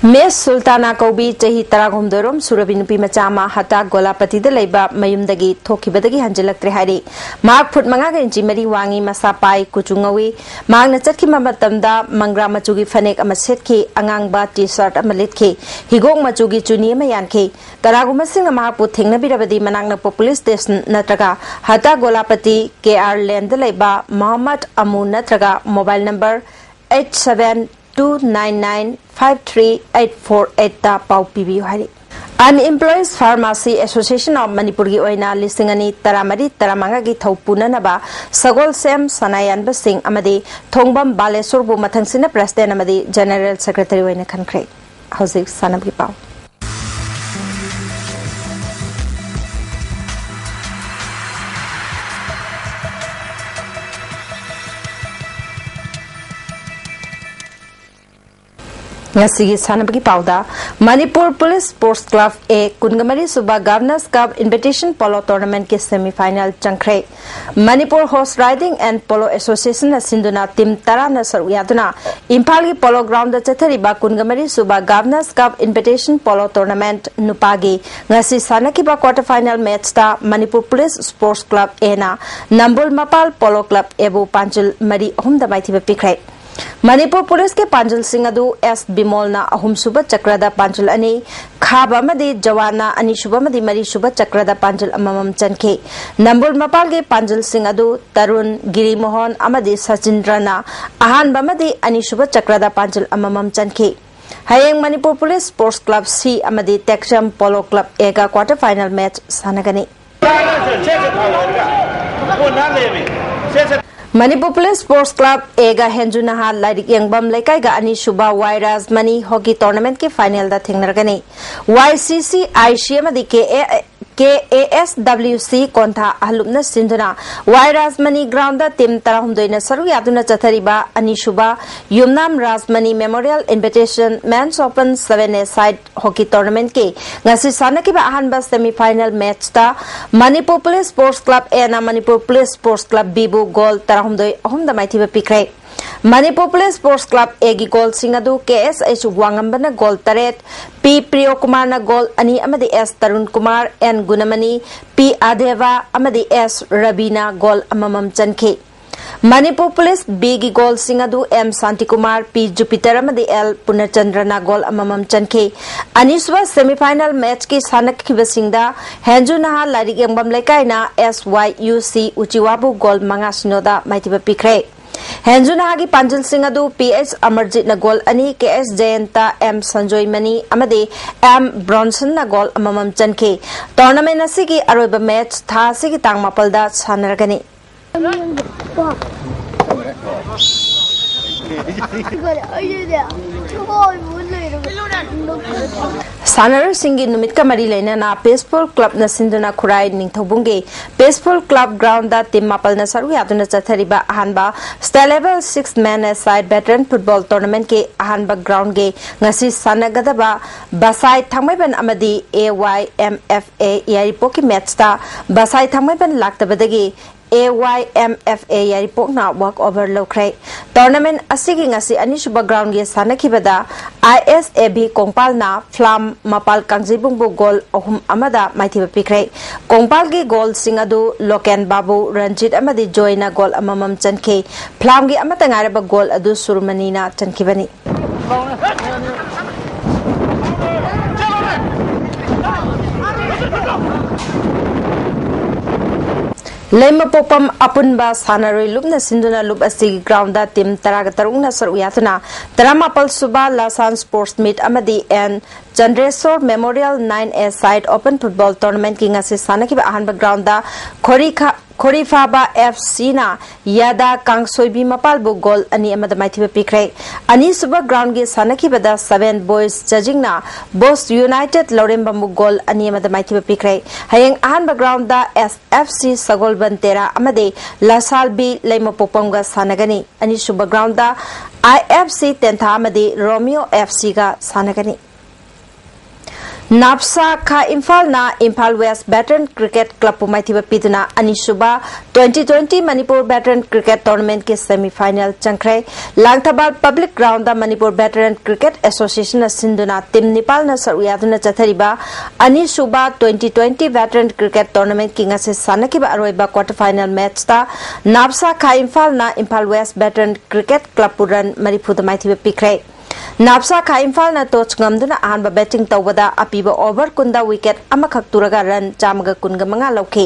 ꯃꯤꯁ ꯁꯨꯜꯇꯥꯅꯥ ꯀꯧꯕꯤ ꯆꯍꯤ ꯇꯔꯥꯍꯨꯝꯗꯣꯏꯔꯣꯝ ꯁꯨꯔꯕꯤ ꯅꯨꯄꯤ ꯃꯆꯥ ꯑꯃ ꯍꯇꯥ ꯒꯣꯂꯥꯄꯇꯤꯗ ꯂꯩꯕ ꯃꯌꯨꯝꯗꯒꯤ ꯊꯣꯛꯈꯤꯕꯗꯒꯤ ꯍꯟꯖꯤꯜꯂꯛꯇ꯭ꯔꯦ ꯍꯥꯏꯔꯤ꯫ ꯃꯍꯥꯛ ꯐꯨꯠ ꯃꯉꯥꯒ ꯏꯟꯆꯤ ꯃꯔꯤ ꯋꯥꯡꯉꯤ, ꯃꯁꯥ ꯄꯥꯏ, ꯀꯨꯆꯨ ꯉꯧꯏ꯫ ꯃꯍꯥꯛꯅ ꯆꯠꯈꯤꯕ ꯃꯇꯝꯗ ꯃꯪꯒ꯭ꯔꯥ ꯃꯆꯨꯒꯤ ꯐꯅꯦꯛ ꯑꯃ ꯁꯦꯠꯈꯤ, ꯑꯉꯥꯡꯕ ꯇꯤ ꯁꯥꯔꯠ ꯑꯃ ꯂꯤꯠꯈꯤ, ꯍꯤꯒꯣꯛ ꯃꯆꯨꯒꯤ ꯆꯨꯅꯤ ꯑꯃ ꯌꯥꯟꯈꯤ꯫ ꯀꯅꯥꯒꯨꯝꯕꯁꯤꯡꯅ ꯃꯍꯥꯛꯄꯨ ꯊꯦꯡꯅꯕꯤꯔꯕꯗꯤ ꯃꯅꯥꯛ ꯅꯛꯄ ꯄꯨꯂꯤꯁ ꯁ꯭ꯇꯦꯁꯟ ꯅꯠꯇ꯭ꯔꯒ ꯍꯇꯥ ꯒꯣꯂꯥꯄꯇꯤ ꯀꯦ ꯑꯥꯔ ꯂꯦꯟꯗ ꯂꯩꯕ ꯃꯣꯍꯝꯃꯗ ꯑꯃꯨ ꯅꯠꯇ꯭ꯔꯒ mobile number eight seven two nine nine five three eight four ꯑꯩꯠꯇ ꯄꯥꯎ ꯄꯤꯕꯤꯌꯨ ꯍꯥꯏꯔꯤ꯫ Unemployees Farmers Association of ꯃꯅꯤꯄꯨꯔꯒꯤ ꯑꯣꯏꯅ ꯂꯤꯁꯤꯡ ꯑꯅꯤ ꯇꯔꯥꯃꯔꯤ ꯇꯔꯥꯃꯉꯥꯒꯤ ꯊꯧ ꯄꯨꯅꯅꯕ ꯁꯒꯣꯜꯁꯦꯝ ꯁꯅꯥꯌꯥꯟꯕꯁꯤꯡ ꯑꯃꯗꯤ ꯊꯣꯡꯕꯝ ꯕꯥꯂꯦꯁꯣꯔꯕꯨ ꯃꯊꯪꯁꯤꯠꯅ ꯄ꯭ꯔꯦꯁꯤꯗꯦꯟ ꯑꯃꯗꯤ ꯖꯦꯅꯦꯔꯦꯜ ꯁꯦꯀ꯭ꯔꯦꯇꯔꯤ ꯑꯣꯏꯅ ꯈꯟꯈ꯭ꯔꯦ꯫ ꯍꯧꯖꯤꯛ ꯁꯥꯟꯅꯕꯒꯤ ꯄꯥꯎ꯫ ꯉꯁꯤꯒꯤ ꯁꯥꯟꯅꯕꯒꯤ ꯄꯥꯎꯗ, Manipur police sports club A ꯀꯨꯟꯒ ꯃꯔꯤ ꯁꯨꯕ ꯒꯚꯔꯅꯔꯁ ꯀꯞ ꯏꯟꯚꯤꯇꯦꯁꯟ ꯄꯣꯂꯣ ꯇꯣꯔꯅꯥꯃꯦꯟꯠꯀꯤ ꯁꯦꯃꯤ ꯐꯥꯏꯅꯦꯜ ꯆꯪꯈ꯭ꯔꯦ꯫ Manipur horse riding and polo ꯑꯦꯁꯣꯁꯤꯌꯦꯁꯟꯅ ꯁꯤꯟꯗꯨꯅ ꯇꯤꯝ ꯇꯔꯥꯅ ꯁꯔꯨꯛ ꯌꯥꯗꯨꯅ ꯏꯝꯐꯥꯜꯒꯤ ꯄꯣꯂꯣ ꯒ꯭ꯔꯥꯎꯟꯗ ꯆꯠꯊꯔꯤꯕ ꯀꯨꯟꯒ ꯃꯔꯤ ꯁꯨꯕ governor's cup invitation polo tournament ꯅꯨꯄꯥꯒꯤ ꯉꯁꯤ ꯁꯥꯟꯅꯈꯤꯕ ꯀ꯭ꯋꯥꯔꯇꯔ ꯐꯥꯏꯅꯦꯜ ꯃꯦꯆꯇ ꯃꯅꯤꯄꯨꯔ ꯄꯨꯂꯤꯁ ꯁ꯭ꯄꯣꯔꯠꯁ ꯀ꯭ꯂꯕ ꯑꯦꯅ ꯅꯝꯕꯨꯜ ꯃꯄꯥꯜ ꯄꯣꯂꯣ ꯀ꯭ꯂꯕ ꯑꯦꯕꯨ ꯄꯥꯟꯖꯤꯜ ꯃꯔꯤ ꯑꯍꯨꯝꯗ ꯃꯥꯏꯊꯤꯕ ꯄꯤꯈ꯭ꯔꯦ꯫ ꯃꯅꯤꯄꯨꯔ ꯄꯨꯂꯤꯁꯀꯤ ꯄꯥꯟꯖꯤꯜꯁꯤꯡ ꯑꯗꯨ ꯑꯦꯁ ꯕꯤꯃꯣꯜꯅ ꯑꯍꯨꯝꯁꯨꯕ ꯆꯀ꯭ꯔꯗ ꯄꯥꯟꯖꯤꯜ ꯑꯅꯤ, ꯈꯥꯕ ꯑꯃꯗꯤ ꯖꯋꯥꯟꯅ ꯑꯅꯤꯁꯨꯕ ꯑꯃꯗꯤ ꯃꯔꯤꯁꯨꯕ ꯆꯀ꯭ꯔꯗ ꯄꯥꯟꯖꯤꯜ ꯑꯃꯃꯝ ꯆꯟꯈꯤ꯫ ꯅꯝꯕꯨꯜ ꯃꯄꯥꯜꯒꯤ ꯄꯥꯟꯖꯤꯜꯁꯤꯡ ꯑꯗꯨ ꯇꯔꯨꯟ, ꯒꯤꯔꯤꯃꯣꯍꯟ ꯑꯃꯗꯤ ꯁꯆꯤꯟꯗ꯭ꯔꯅ ꯑꯍꯥꯟꯕ ꯑꯃꯗꯤ ꯑꯅꯤꯁꯨꯕ ꯆꯀ꯭ꯔꯗ ꯄꯥꯟꯖꯤꯜ ꯑꯃꯃꯝ ꯆꯟꯈꯤ꯫ ꯍꯌꯦꯡ ꯃꯅꯤꯄꯨꯔ ꯄꯨꯂꯤꯁ ꯁ꯭ꯄꯣꯔꯠꯁ ꯀ꯭ꯂꯕ ꯁꯤ ꯑꯃꯗꯤ ꯇꯦꯛꯆꯝ ꯄꯣꯂꯣ ꯀ꯭ꯂꯕ ꯑꯦꯒ ꯀ꯭ꯋꯥꯔꯇꯔ ꯐꯥꯏꯅꯦꯜ ꯃꯦꯆ ꯁꯥꯟꯅꯒꯅꯤ꯫ ꯃꯅꯤꯄꯨꯔ ꯄꯨꯂꯤꯁ ꯁ꯭ꯄꯣꯔꯠꯁ ꯀ꯭ꯂꯕ ꯑꯦꯒ ꯍꯦꯟꯖꯨ ꯅꯍꯥ ꯂꯥꯏꯔꯤꯛ ꯌꯦꯡꯕꯝ ꯂꯩꯀꯥꯏꯒ ꯑꯅꯤꯁꯨꯕ ꯋꯥꯏ ꯔꯥꯖꯃꯅꯤ ꯍꯣꯀꯤ ꯇꯣꯔꯅꯥꯃꯦꯟꯠꯀꯤ ꯐꯥꯏꯅꯦꯜꯗ ꯊꯦꯡꯅꯔꯒꯅꯤ꯫ ꯋꯥꯏ ꯁꯤ ꯁꯤ ꯑꯥꯏ ꯁꯤ ꯑꯃꯗꯤ K A, K A S W ꯁꯤ ꯀꯣꯟꯊꯥ ꯑꯍꯜꯂꯨꯞꯅ ꯁꯤꯟꯗꯨꯅ ꯋꯥꯏ ꯔꯥꯖꯃꯅꯤ ꯒ꯭ꯔꯥꯎꯟꯗ ꯇꯤꯝ ꯇꯔꯥꯍꯨꯝꯗꯣꯏꯅ ꯁꯔꯨꯛ ꯌꯥꯗꯨꯅ ꯆꯠꯊꯔꯤꯕ ꯑꯅꯤꯁꯨꯕ Yumnam Rajmani memorial invitation men's open seven a side hockey ꯇꯣꯔꯅꯥꯃꯦꯟꯠꯀꯤ ꯉꯁꯤ ꯁꯥꯟꯅꯈꯤꯕ ꯑꯍꯥꯟꯕ ꯁꯦꯃꯤ ꯐꯥꯏꯅꯦꯜ ꯃꯦꯆꯇ ꯃꯅꯤꯄꯨꯔ ꯄꯨꯂꯤꯁ ꯁ꯭ꯄꯣꯔꯠꯁ ꯀ꯭ꯂꯕ ꯑꯦꯅ ꯃꯅꯤꯄꯨꯔ ꯄꯨꯂꯤꯁ ꯁ꯭ꯄꯣꯔꯠꯁ ꯀ꯭ꯂꯕ ꯕꯤꯕꯨ ꯒꯣꯜ ꯇꯔꯥꯍꯨꯝꯗꯣꯏ ꯑꯍꯨꯝꯗ ꯃꯥꯏꯊꯤꯕ ꯄꯤꯈ꯭ꯔꯦ꯫ ꯃꯅꯤꯄꯨꯔ ꯄꯨꯂꯤꯁ ꯁ꯭ꯄꯣꯔꯠꯁ ꯀ꯭ꯂꯕ ꯑꯦꯒꯤ ꯒꯣꯜꯁꯤꯡ ꯑꯗꯨ ꯀꯦ ꯑꯦꯁ ꯑꯩꯆ ꯋꯥꯉꯝꯕꯅ ꯒꯣꯜ ꯇꯔꯦꯠ, ꯄꯤ ꯄ꯭ꯔꯤꯌꯣꯀꯨꯃꯥꯔꯅ ꯒꯣꯜ ꯑꯅꯤ ꯑꯃꯗꯤ ꯑꯦꯁ ꯇꯔꯨꯟ ꯀꯨꯃꯥꯔ, ꯑꯦꯟ ꯒꯨꯅꯃꯅꯤ, ꯄꯤ ꯑꯥꯗꯦꯚꯥ ꯑꯃꯗꯤ ꯑꯦꯁ ꯔꯕꯤꯅ ꯒꯣꯜ ꯑꯃꯃꯝ ꯆꯟꯈꯤ꯫ ꯃꯅꯤꯄꯨꯔ ꯄꯨꯂꯤꯁ ꯕꯤꯒꯤ ꯒꯣꯜꯁꯤꯡ ꯑꯗꯨ ꯑꯦꯝ ꯁꯥꯟꯇꯤꯀꯨꯃꯥꯔ, ꯄꯤ ꯖꯨꯄꯤꯇꯔ ꯑꯃꯗꯤ ꯑꯦꯜ ꯄꯨꯔꯅꯆꯟꯗ꯭ꯔꯅ ꯒꯣꯜ ꯑꯃꯃꯝ ꯆꯟꯈꯤ꯫ ꯑꯅꯤꯁꯨꯕ ꯁꯦꯃꯤꯐꯥꯏꯅꯦꯜ ꯃꯦꯆꯀꯤ ꯁꯥꯟꯅꯈꯤꯕꯁꯤꯡꯗ ꯍꯦꯟꯖꯨ ꯅꯍꯥ ꯂꯥꯏꯔꯤꯛ ꯌꯦꯡꯐꯝ ꯂꯩꯀꯥꯏꯅ ꯑꯦꯁ ꯋꯥꯏ ꯌꯨ ꯁꯤ ꯎꯆꯤꯋꯥꯕꯨ ꯒꯣꯜ ꯃꯉꯥ ꯁꯤꯅꯣꯗ ꯃꯥꯏꯊꯤꯕ ꯄꯤꯈ꯭ꯔꯦ꯫ ꯍꯦꯟꯖꯨ ꯅꯍꯥꯒꯤ ꯄꯥꯟꯖꯤꯜꯁꯤꯡ ꯑꯗꯨ ꯄꯤ ꯑꯦꯁ ꯑꯃꯔꯖꯤꯠꯅ ꯒꯣꯜ ꯑꯅꯤ, ꯀꯦ ꯑꯦꯁ ꯖꯌꯟꯇ, ꯑꯦꯝ ꯁꯟꯖꯣꯏꯃꯅꯤ ꯑꯃꯗꯤ ꯑꯦꯝ ꯕ꯭ꯔꯣꯟꯁꯟꯅ ꯒꯣꯜ ꯑꯃꯃꯝ ꯆꯟꯈꯤ꯫ ꯇꯣꯔꯅꯥꯃꯦꯟ ꯑꯁꯤꯒꯤ ꯑꯔꯣꯏꯕ ꯃꯦꯆ ꯊꯥ ꯑꯁꯤꯒꯤ ꯇꯥꯡ ꯃꯥꯄꯜꯗ ꯁꯥꯟꯅꯔꯒꯅꯤ꯫ ꯁꯥꯟꯅꯔꯣꯏꯁꯤꯡꯒꯤ ꯅꯨꯃꯤꯠꯀ ꯃꯔꯤ ꯂꯩꯅꯅ ꯄꯤꯁꯐꯨꯜ ꯀ꯭ꯂꯕꯅ ꯁꯤꯟꯗꯨꯅ ꯈꯨꯔꯥꯏ ꯅꯤꯡꯊꯧꯕꯨꯡꯒꯤ ꯄꯤꯁꯐꯨꯜ ꯀ꯭ꯂꯕ ꯒ꯭ꯔꯥꯎꯟꯗ ꯇꯤꯝ ꯃꯥꯄꯜꯅ ꯁꯔꯨꯛ ꯌꯥꯗꯨꯅ ꯆꯠꯊꯔꯤꯕ ꯑꯍꯥꯟꯕ ꯁ꯭ꯇꯦꯠ ꯂꯦꯚꯦꯜ ꯁꯤꯛꯁ ꯃꯦꯟ ꯑꯦ ꯁꯥꯏꯠ ꯚꯦꯇꯔꯟ ꯐꯨꯠꯕꯣꯜ ꯇꯣꯔꯅꯥꯃꯦꯟꯠꯀꯤ ꯑꯍꯥꯟꯕ ꯒ꯭ꯔꯥꯎꯟꯒꯤ ꯉꯁꯤ ꯁꯥꯟꯅꯒꯗꯕ ꯕꯁꯥꯏ ꯊꯥꯡꯃꯩꯕꯟ ꯑꯃꯗꯤ ꯑꯦ ꯋꯥꯏ ꯑꯦꯝ ꯑꯦꯐ ꯑꯦ ꯌꯥꯏꯔꯤꯄꯣꯛꯀꯤ ꯃꯦꯠꯁꯇ ꯕꯁꯥꯏ ꯊꯥꯡꯃꯩꯕꯟ ꯂꯥꯛꯇꯕꯗꯒꯤ ꯑꯦ ꯋꯥꯏ M F A ꯌꯥꯏꯔꯤꯄꯣꯛꯅ work over ꯂꯧꯈ꯭ꯔꯦ꯫ ꯇꯣꯔꯅꯥꯃꯦꯟꯠ ꯑꯁꯤꯒꯤ ꯉꯁꯤ ꯑꯅꯤꯁꯨꯕ ꯒ꯭ꯔꯥꯎꯟꯒꯤ ꯁꯥꯟꯅꯈꯤꯕꯗ ꯑꯥꯏ ꯑꯦꯁ ꯑꯦ ꯚꯤ ꯀꯣꯡꯄꯥꯜꯅ ꯐ꯭ꯂꯥꯝ ꯃꯄꯥꯜ ꯀꯥꯡꯖꯩꯕꯨꯡꯕꯨ ꯒꯣꯜ ꯑꯍꯨꯝ ꯑꯃꯗ ꯃꯥꯏꯊꯤꯕ ꯄꯤꯈ꯭ꯔꯦ꯫ ꯀꯣꯡꯄꯥꯜꯒꯤ ꯒꯣꯜꯁꯤꯡ ꯑꯗꯨ ꯂꯣꯀꯦꯟ ꯕꯥꯕꯨ, ꯔꯟꯖꯤꯠ ꯑꯃꯗꯤ ꯖꯣꯏꯅ ꯒꯣꯜ ꯑꯃꯃꯝ ꯆꯟꯈꯤ꯫ ꯐ꯭ꯂꯥꯝꯒꯤ ꯑꯃꯠꯇ ꯉꯥꯏꯔꯕ ꯒꯣꯜ ꯑꯗꯨ ꯁꯨꯔꯃꯅꯤꯅ ꯆꯟꯈꯤꯕꯅꯤ꯫ ꯂꯩꯃꯄꯣꯛꯄꯝ ꯑꯄꯨꯟꯕ ꯁꯥꯟꯅꯔꯣꯏ ꯂꯨꯞꯅ ꯁꯤꯟꯗꯨꯅ ꯂꯨꯞ ꯑꯁꯤꯒꯤ ꯒ꯭ꯔꯥꯎꯟꯗ ꯇꯤꯝ ꯇꯔꯥꯒ ꯇꯔꯨꯛꯅ ꯁꯔꯨꯛ ꯌꯥꯗꯨꯅ ꯇꯔꯥꯃꯥꯄꯜ ꯁꯨꯕ ꯂꯥꯁꯥꯟ ꯁ꯭ꯄꯣꯔꯠꯁ ꯃꯤꯠ ꯑꯃꯗꯤ N Chandreshor memorial nine a side open football ꯇꯣꯔꯅꯥꯃꯦꯟꯠꯀꯤ ꯉꯁꯤ ꯁꯥꯟꯅꯈꯤꯕ ꯑꯍꯥꯟꯕ ꯒ꯭ꯔꯥꯎꯟꯗ ꯈꯣꯔꯤꯈꯥ-, ꯈꯣꯔꯤꯐꯥꯕ ꯑꯦꯐ ꯁꯤꯅ ꯌꯥꯗꯥ ꯀꯥꯡꯁꯣꯏꯕꯤ ꯃꯄꯥꯜꯕꯨ ꯒꯣꯜ ꯑꯅꯤ ꯑꯃꯗ ꯃꯥꯏꯊꯤꯕ ꯄꯤꯈ꯭ꯔꯦ꯫ ꯑꯅꯤꯁꯨꯕ ꯒ꯭ꯔꯥꯎꯟꯒꯤ ꯁꯥꯟꯅꯈꯤꯕꯗ ꯁꯚꯦꯟ ꯕꯣꯏꯁ ꯖꯖꯤꯡꯅ ꯕꯣꯁ ꯌꯨꯅꯥꯏꯇꯦꯗ ꯂꯧꯔꯦꯝꯕꯝꯕꯨ ꯒꯣꯜ ꯑꯅꯤ ꯑꯃꯗ ꯃꯥꯏꯊꯤꯕ ꯄꯤꯈ꯭ꯔꯦ꯫ ꯍꯌꯦꯡ ꯑꯍꯥꯟꯕ ꯒ꯭ꯔꯥꯎꯟꯗ ꯑꯦꯁ ꯑꯦꯐ ꯁꯤ ꯁꯒꯣꯜꯕꯟ ꯇꯦꯔꯥ ꯑꯃꯗꯤ ꯂꯁꯥꯜꯕꯤ ꯂꯩꯃꯄꯣꯛꯄꯝꯒ ꯁꯥꯟꯅꯒꯅꯤ꯫ ꯑꯅꯤꯁꯨꯕ ꯒ꯭ꯔꯥꯎꯟꯗ ꯑꯥꯏ ꯑꯦꯐ ꯁꯤ ꯇꯦꯟꯊꯥ ꯑꯃꯗꯤ ꯔꯣꯃꯤꯌꯣ ꯑꯦꯐ ꯁꯤꯒ ꯁꯥꯟꯅꯒꯅꯤ꯫ ꯅꯥꯞꯁꯥ ꯈꯥ ꯏꯝꯐꯥꯜꯅ ꯏꯝꯐꯥꯜ ꯋꯦꯁ ꯚꯦꯇꯔꯟ ꯀ꯭ꯔꯤꯀꯦꯠ ꯀ꯭ꯂꯕꯄꯨ ꯃꯥꯏꯊꯤꯕ ꯄꯤꯗꯨꯅ ꯑꯅꯤꯁꯨꯕ twenty twenty Manipur Veteran Cricket Tournamentꯀꯤ semifinal ꯆꯪꯈ꯭ꯔꯦ꯫ Langthabal public ground Manipur ꯚꯦꯇꯔꯟ cricket ꯑꯦꯁꯣꯁꯤꯌꯦꯁꯟꯅ ꯁꯤꯟꯗꯨꯅ ꯇꯤꯝ ꯅꯤꯄꯥꯜꯅ ꯁꯔꯨꯛ ꯌꯥꯗꯨꯅ ꯆꯠꯊꯔꯤꯕ ꯑꯅꯤꯁꯨꯕ twenty twenty Veteran Cricket Tournamentꯀꯤ ꯉꯁꯤ ꯁꯥꯟꯅꯈꯤꯕ ꯑꯔꯣꯏꯕ quarter final matchꯇ ꯅꯥꯞꯁꯥ ꯈꯥ ꯏꯝꯐꯥꯜꯅ ꯏꯝꯐꯥꯜ ꯋꯦꯁ ꯚꯦꯇꯔꯟ ꯀ꯭ꯔꯤꯀꯦꯠ ꯀ꯭ꯂꯕꯄꯨ run ꯃꯔꯤꯐꯨꯗ ꯃꯥꯏꯊꯤꯕ ꯄꯤꯈ꯭ꯔꯦ꯫ ꯅꯥꯞꯁꯥ ꯈꯥ ꯏꯝꯐꯥꯜꯅ toss ꯉꯝꯗꯨꯅ ꯑꯍꯥꯟꯕ batting ꯇꯧꯕꯗ ꯑꯄꯤꯕ over ꯀꯨꯟꯗ wicket ꯑꯃꯈꯛ ꯇꯨꯔꯒ run ꯆꯥꯝꯃꯒ ꯀꯨꯟꯒ ꯃꯉꯥ ꯂꯧꯈꯤ꯫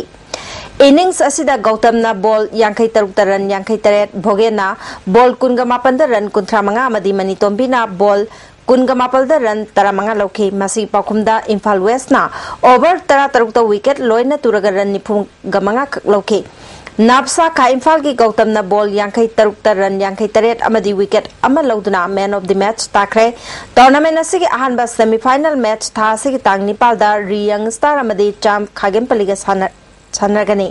Innings ꯑꯁꯤꯗ ꯒꯧꯇꯝꯅ ball ꯌꯥꯡꯈꯩ ꯇꯔꯨꯛꯇ run ꯌꯥꯡꯈꯩ ꯇꯔꯦꯠ, ꯚꯣꯒꯦꯟꯅ ball ꯀꯨꯟꯒ ꯃꯥꯄꯟꯗ run ꯀꯨꯟꯊ꯭ꯔꯥ ꯃꯉꯥ ꯑꯃꯗꯤ ꯃꯅꯤꯇꯣꯝꯕꯤꯅ ball ꯀꯨꯟꯒ ꯃꯥꯄꯜꯗ run ꯇꯔꯥꯃꯉꯥ ꯂꯧꯈꯤ꯫ ꯃꯁꯤꯒꯤ ꯄꯥꯎꯈꯨꯝꯗ ꯏꯝꯐꯥꯜ ꯋꯦꯁꯅ over ꯇꯔꯥ ꯇꯔꯨꯛꯇ wicket ꯂꯣꯏꯅ ꯇꯨꯔꯒ run ꯅꯤꯐꯨꯒ ꯃꯉꯥ ꯈꯛ ꯂꯧꯈꯤ꯫ ꯅꯥꯞꯁꯥ ꯈꯥ ꯏꯝꯐꯥꯜꯒꯤ ꯒꯧꯇꯝꯅ ball ꯌꯥꯡꯈꯩ ꯇꯔꯨꯛꯇ run ꯌꯥꯡꯈꯩ ꯇꯔꯦꯠ ꯑꯃꯗꯤ wicket ꯑꯃ ꯂꯧꯗꯨꯅ man of the match ꯇꯥꯈ꯭ꯔꯦ꯫ Tournament ꯑꯁꯤꯒꯤ ꯑꯍꯥꯟꯕ semifinal match ꯊꯥ ꯑꯁꯤꯒꯤ ꯇꯥꯡ ꯅꯤꯄꯥꯜꯗ ꯔꯤ ꯌꯪ ꯁ꯭ꯇꯥꯔ ꯑꯃꯗꯤ ꯆꯥꯝ ꯈꯥꯒꯦꯝꯄꯜꯂꯤꯒ ꯁꯥꯟꯅ-, ꯁꯥꯟꯅꯒꯅꯤ꯫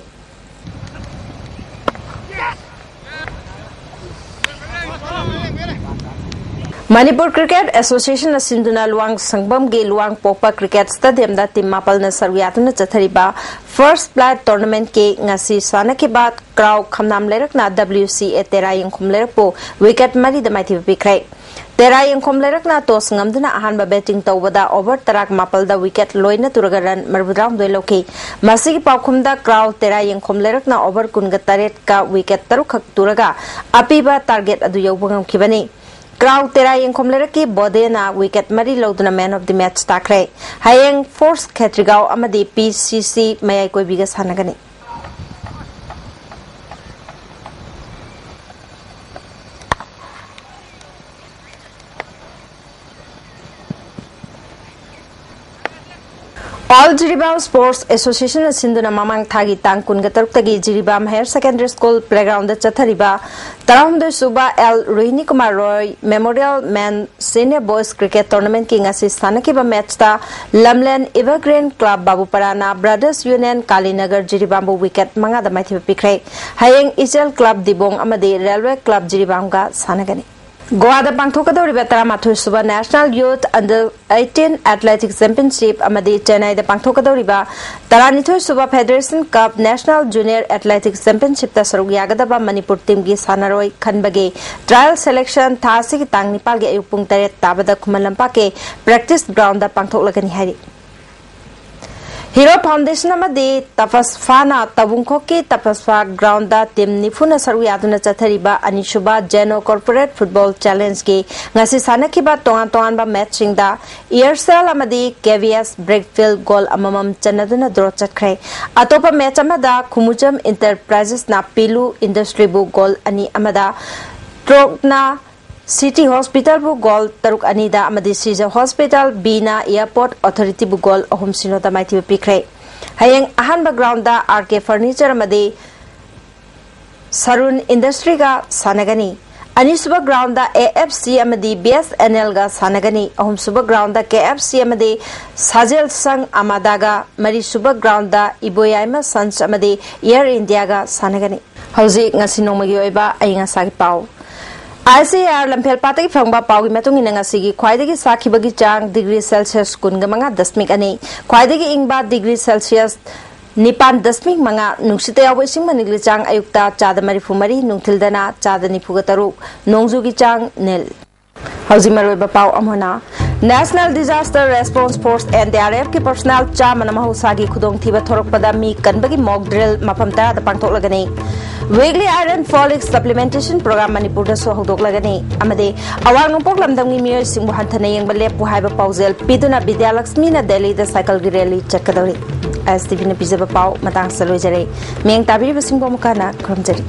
ꯃꯅꯤꯄꯨꯔ ꯀ꯭ꯔꯤꯀꯦꯠ ꯑꯦꯁꯣꯁꯤꯌꯦꯁꯟꯅ ꯁꯤꯟꯗꯨꯅ ꯂꯨꯋꯥꯡ ꯁꯪꯕꯝꯒꯤ ꯂꯨꯋꯥꯡ ꯄꯣꯛꯄ ꯀ꯭ꯔꯤꯀꯦꯠ ꯁ꯭ꯇꯦꯗꯤꯌꯝꯗ ꯇꯤꯝ ꯃꯥꯄꯜꯅ ꯁꯔꯨꯛ ꯌꯥꯗꯨꯅ ꯆꯠꯊꯔꯤꯕ First Flight Tournamentꯀꯤ ꯉꯁꯤ ꯁꯥꯟꯅꯈꯤꯕ ꯀ꯭ꯔꯥꯎ ꯈꯝꯅꯥꯝ ꯂꯩꯔꯛꯅ W C A ꯇꯦꯔꯥ ꯌꯦꯡꯈꯣꯝ ꯂꯩꯔꯛꯄꯨ wicket ꯃꯔꯤꯗ ꯃꯥꯏꯊꯤꯕ ꯄꯤꯈ꯭ꯔꯦ꯫ ꯇꯦꯔꯥ ꯌꯦꯡꯈꯣꯝ ꯂꯩꯔꯛꯅ toss ꯉꯝꯗꯨꯅ ꯑꯍꯥꯟꯕ batting ꯇꯧꯕꯗ over ꯇꯔꯥꯃꯥꯄꯜꯗ wicket ꯂꯣꯏꯅ ꯇꯨꯔꯒ run ꯃꯔꯤꯐꯨꯇꯔꯥꯍꯨꯝꯗꯣꯏ ꯂꯧꯈꯤ꯫ ꯃꯁꯤꯒꯤ ꯄꯥꯎꯈꯨꯝꯗ ꯀ꯭ꯔꯥꯎ ꯇꯦꯔꯥ ꯌꯦꯡꯈꯣꯝ ꯂꯩꯔꯛꯅ over ꯀꯨꯟꯒ ꯇꯔꯦꯠꯀ wicket ꯇꯔꯨꯛꯈꯛ ꯇꯨꯔꯒ ꯑꯄꯤꯕ target ꯑꯗꯨ ꯌꯧꯕ ꯉꯝꯈꯤꯕꯅꯤ꯫ ꯀ꯭ꯔꯥꯎ ꯇꯦꯔꯥ ꯌꯦꯡꯈꯣꯝ ꯂꯩꯔꯛꯀꯤ ꯕꯣꯗꯦꯅ wicket ꯃꯔꯤ ꯂꯧꯗꯨꯅ man of the match ꯇꯥꯈ꯭ꯔꯦ꯫ ꯍꯌꯦꯡ Force ꯈꯦꯇ꯭ꯔꯤꯒꯥꯎ ꯑꯃꯗꯤ P C C ꯃꯌꯥꯏ ꯀꯣꯏꯕꯤꯒ ꯁꯥꯟꯅꯒꯅꯤ꯫ All Jiribam Sports Associationꯅ ꯁꯤꯟꯗꯨꯅ ꯃꯃꯥꯡ ꯊꯥꯒꯤ ꯇꯥꯡ ꯀꯨꯟꯒ ꯇꯔꯨꯛꯇꯒꯤ ꯖꯤꯔꯤꯕꯥꯝ Higher Secondary School playgroundꯗ ꯆꯠꯊꯔꯤꯕ ꯇꯔꯥꯍꯨꯝꯗꯣꯏ ꯁꯨꯕ L Rohini Kumar Roy Memorial Men Senior Boys Cricket Tournamentꯀꯤ ꯉꯁꯤ ꯁꯥꯟꯅꯈꯤꯕ matchꯇ ꯂꯝꯂꯦꯟ Evergreen Club ꯕꯥꯕꯨꯄꯔꯥꯅ Brothers Union ꯀꯥꯂꯤꯅꯒꯔ ꯖꯤꯔꯤꯕꯥꯝꯕꯨ wicket ꯃꯉꯥꯗ ꯃꯥꯏꯊꯤꯕ ꯄꯤꯈ꯭ꯔꯦ꯫ ꯍꯌꯦꯡ ꯏꯆꯦꯜ Club ꯗꯤꯕꯣꯡ ꯑꯃꯗꯤ Railway Club ꯖꯤꯔꯤꯕꯥꯝꯒ ꯁꯥꯟꯅꯒꯅꯤ꯫ ꯒꯣꯋꯥꯗ ꯄꯥꯡꯊꯣꯛꯀꯗꯧꯔꯤꯕ ꯇꯔꯥꯃꯥꯊꯣꯏ ꯁꯨꯕ National Youth Under eighteen Athletic Championship ꯑꯃꯗꯤ ꯆꯦꯟꯅꯥꯏꯗ ꯄꯥꯡꯊꯣꯛꯀꯗꯧꯔꯤꯕ ꯇꯔꯥꯅꯤꯊꯣꯏ ꯁꯨꯕ Federation Cup National Junior Athletic Championshipꯇ ꯁꯔꯨꯛ ꯌꯥꯒꯗꯕ ꯃꯅꯤꯄꯨꯔ teamꯒꯤ ꯁꯥꯟꯅꯔꯣꯏ ꯈꯟꯕꯒꯤ trial selection ꯊꯥ ꯑꯁꯤꯒꯤ ꯇꯥꯡ ꯅꯤꯄꯥꯜꯒꯤ ꯑꯌꯨꯛ ꯄꯨꯡ ꯇꯔꯦꯠ ꯇꯥꯕꯗ ꯈꯨꯃꯟ ꯂꯝꯄꯥꯛꯀꯤ practice groundꯗ ꯄꯥꯡꯊꯣꯛꯂꯒꯅꯤ ꯍꯥꯏꯔꯤ꯫ Hero Foundation ꯑꯃꯗꯤ ꯇꯄꯁꯐꯥꯅ ꯇꯧꯕꯨꯡꯈꯣꯛꯀꯤ ꯇꯄꯁꯐꯥ groundꯗ team ꯅꯤꯐꯨꯅ ꯁꯔꯨꯛ ꯌꯥꯗꯨꯅ ꯆꯠꯊꯔꯤꯕ ꯑꯅꯤꯁꯨꯕ Zeno Corporate Football Challengeꯀꯤ ꯉꯁꯤ ꯁꯥꯟꯅꯈꯤꯕ ꯇꯣꯉꯥꯟ ꯇꯣꯉꯥꯟꯕ matchꯁꯤꯡꯗ Aircel ꯑꯃꯗꯤ K V S Brickfield goal ꯑꯃꯃꯝ ꯆꯟꯅꯗꯨꯅ draw ꯆꯠꯈ꯭ꯔꯦ꯫ ꯑꯇꯣꯞꯄ match ꯑꯃꯗ ꯈꯨꯃꯨꯖꯝ Enterprisesꯅ ꯄꯤꯂꯨ Industryꯕꯨ goal ꯑꯅꯤ ꯑꯃꯗ, ꯇ꯭ꯔꯣꯛꯅ City Hospitalꯕꯨ goal ꯇꯔꯨꯛ ꯑꯅꯤꯗ ꯑꯃꯗꯤ ꯁꯤꯖ Hospital Bꯅ Airport Authorityꯕꯨ goal ꯑꯍꯨꯝ ꯁꯤꯅꯣꯗ ꯃꯥꯏꯊꯤꯕ ꯄꯤꯈ꯭ꯔꯦ꯫ ꯍꯌꯦꯡ ꯑꯍꯥꯟꯕ groundꯗ R K Furniture ꯑꯃꯗꯤ ꯁꯔꯨꯟ Industryꯒ ꯁꯥꯟꯅꯒꯅꯤ꯫ ꯑꯅꯤꯁꯨꯕ groundꯗ A F C ꯑꯃꯗꯤ B S N Lꯒ ꯁꯥꯟꯅꯒꯅꯤ꯫ ꯑꯍꯨꯝꯁꯨꯕ groundꯗ K F C ꯑꯃꯗꯤ ꯁꯥꯖꯦꯜ ꯁꯪ ꯑꯃꯗꯒ, ꯃꯔꯤꯁꯨꯕ groundꯗ ꯏꯕꯣꯌꯥꯏꯃ Sons ꯑꯃꯗꯤ Air Indiaꯒ ꯁꯥꯟꯅꯒꯅꯤ꯫ ꯍꯧꯖꯤꯛ ꯉꯁꯤ ꯅꯣꯡꯃꯒꯤ ꯑꯣꯏꯕ ꯑꯏꯪ ꯑꯁꯥꯒꯤ ꯄꯥꯎ꯫ ICAR ꯂꯝꯐꯦꯜ ꯄꯥꯠꯇꯒꯤ ꯐꯪꯕ ꯄꯥꯎꯒꯤ ꯃꯇꯨꯡ ꯏꯟꯅ ꯉꯁꯤꯒꯤ ꯈ꯭ꯋꯥꯏꯗꯒꯤ ꯁꯥꯈꯤꯕꯒꯤ ꯆꯥꯡ degree Celsius ꯀꯨꯟꯒ ꯃꯉꯥ ꯗꯁꯃꯤꯛ ꯑꯅꯤ, ꯈ꯭ꯋꯥꯏꯗꯒꯤ ꯏꯪꯕ degree Celsius ꯅꯤꯄꯥꯟ ꯗꯁꯃꯤꯛ ꯃꯉꯥ, ꯅꯨꯡꯁꯤꯠꯇ ꯌꯥꯎꯕ ꯏꯁꯤꯡ ꯃꯅꯤꯜꯒꯤ ꯆꯥꯡ ꯑꯌꯨꯛꯇ ꯆꯥꯗ ꯃꯔꯤꯐꯨ ꯃꯔꯤ, ꯅꯨꯡꯊꯤꯜꯗꯅ ꯆꯥꯗ ꯅꯤꯐꯨꯒ ꯇꯔꯨꯛ, ꯅꯣꯡꯖꯨꯒꯤ ꯆꯥꯡ nil꯫ ꯍꯧꯖꯤꯛ ꯃꯔꯨꯑꯣꯏꯕ ꯄꯥꯎ ꯑꯃꯅ, National Disaster Response Force, NDRFꯀꯤ personnel ꯆꯥꯝꯃꯅ ꯃꯍꯧꯁꯥꯒꯤ ꯈꯨꯗꯣꯡꯊꯤꯕ ꯊꯣꯔꯛꯄꯗ ꯃꯤ ꯀꯟꯕꯒꯤ mock drill ꯃꯐꯝ ꯇꯔꯥꯗ ꯄꯥꯡꯊꯣꯛꯂꯒꯅꯤ꯫ Weekly Iron Folic Supplementation Program ꯃꯅꯤꯄꯨꯔꯗꯁꯨ ꯍꯧꯗꯣꯛꯂꯒꯅꯤ꯫ ꯑꯃꯗꯤ ꯑꯋꯥꯡ ꯅꯣꯡꯄꯣꯛ ꯂꯝꯗꯝꯒꯤ ꯃꯤꯑꯣꯏꯁꯤꯡꯕꯨ ꯍꯟꯊꯅ ꯌꯦꯡꯕ ꯂꯦꯞꯄꯨ ꯍꯥꯏꯕ ꯄꯥꯎꯖꯦꯜ ꯄꯤꯗꯨꯅ ꯕꯤꯗ꯭ꯌꯥꯂꯛꯁꯃꯤꯅ ꯗꯦꯜꯂꯤꯗ cycleꯒꯤ rally ꯆꯠꯀꯗꯧꯔꯤ꯫ STVꯅ ꯄꯤꯖꯕ ꯄꯥꯎ ꯃꯇꯥꯡꯁꯤꯗ ꯂꯣꯏꯖꯔꯦ꯫ ꯃꯤꯠꯌꯦꯡ ꯇꯥꯕꯤꯔꯤꯕꯁꯤꯡꯕꯨ ꯑꯃꯨꯛ ꯍꯟꯅ ꯈꯨꯔꯨꯝꯖꯔꯤ꯫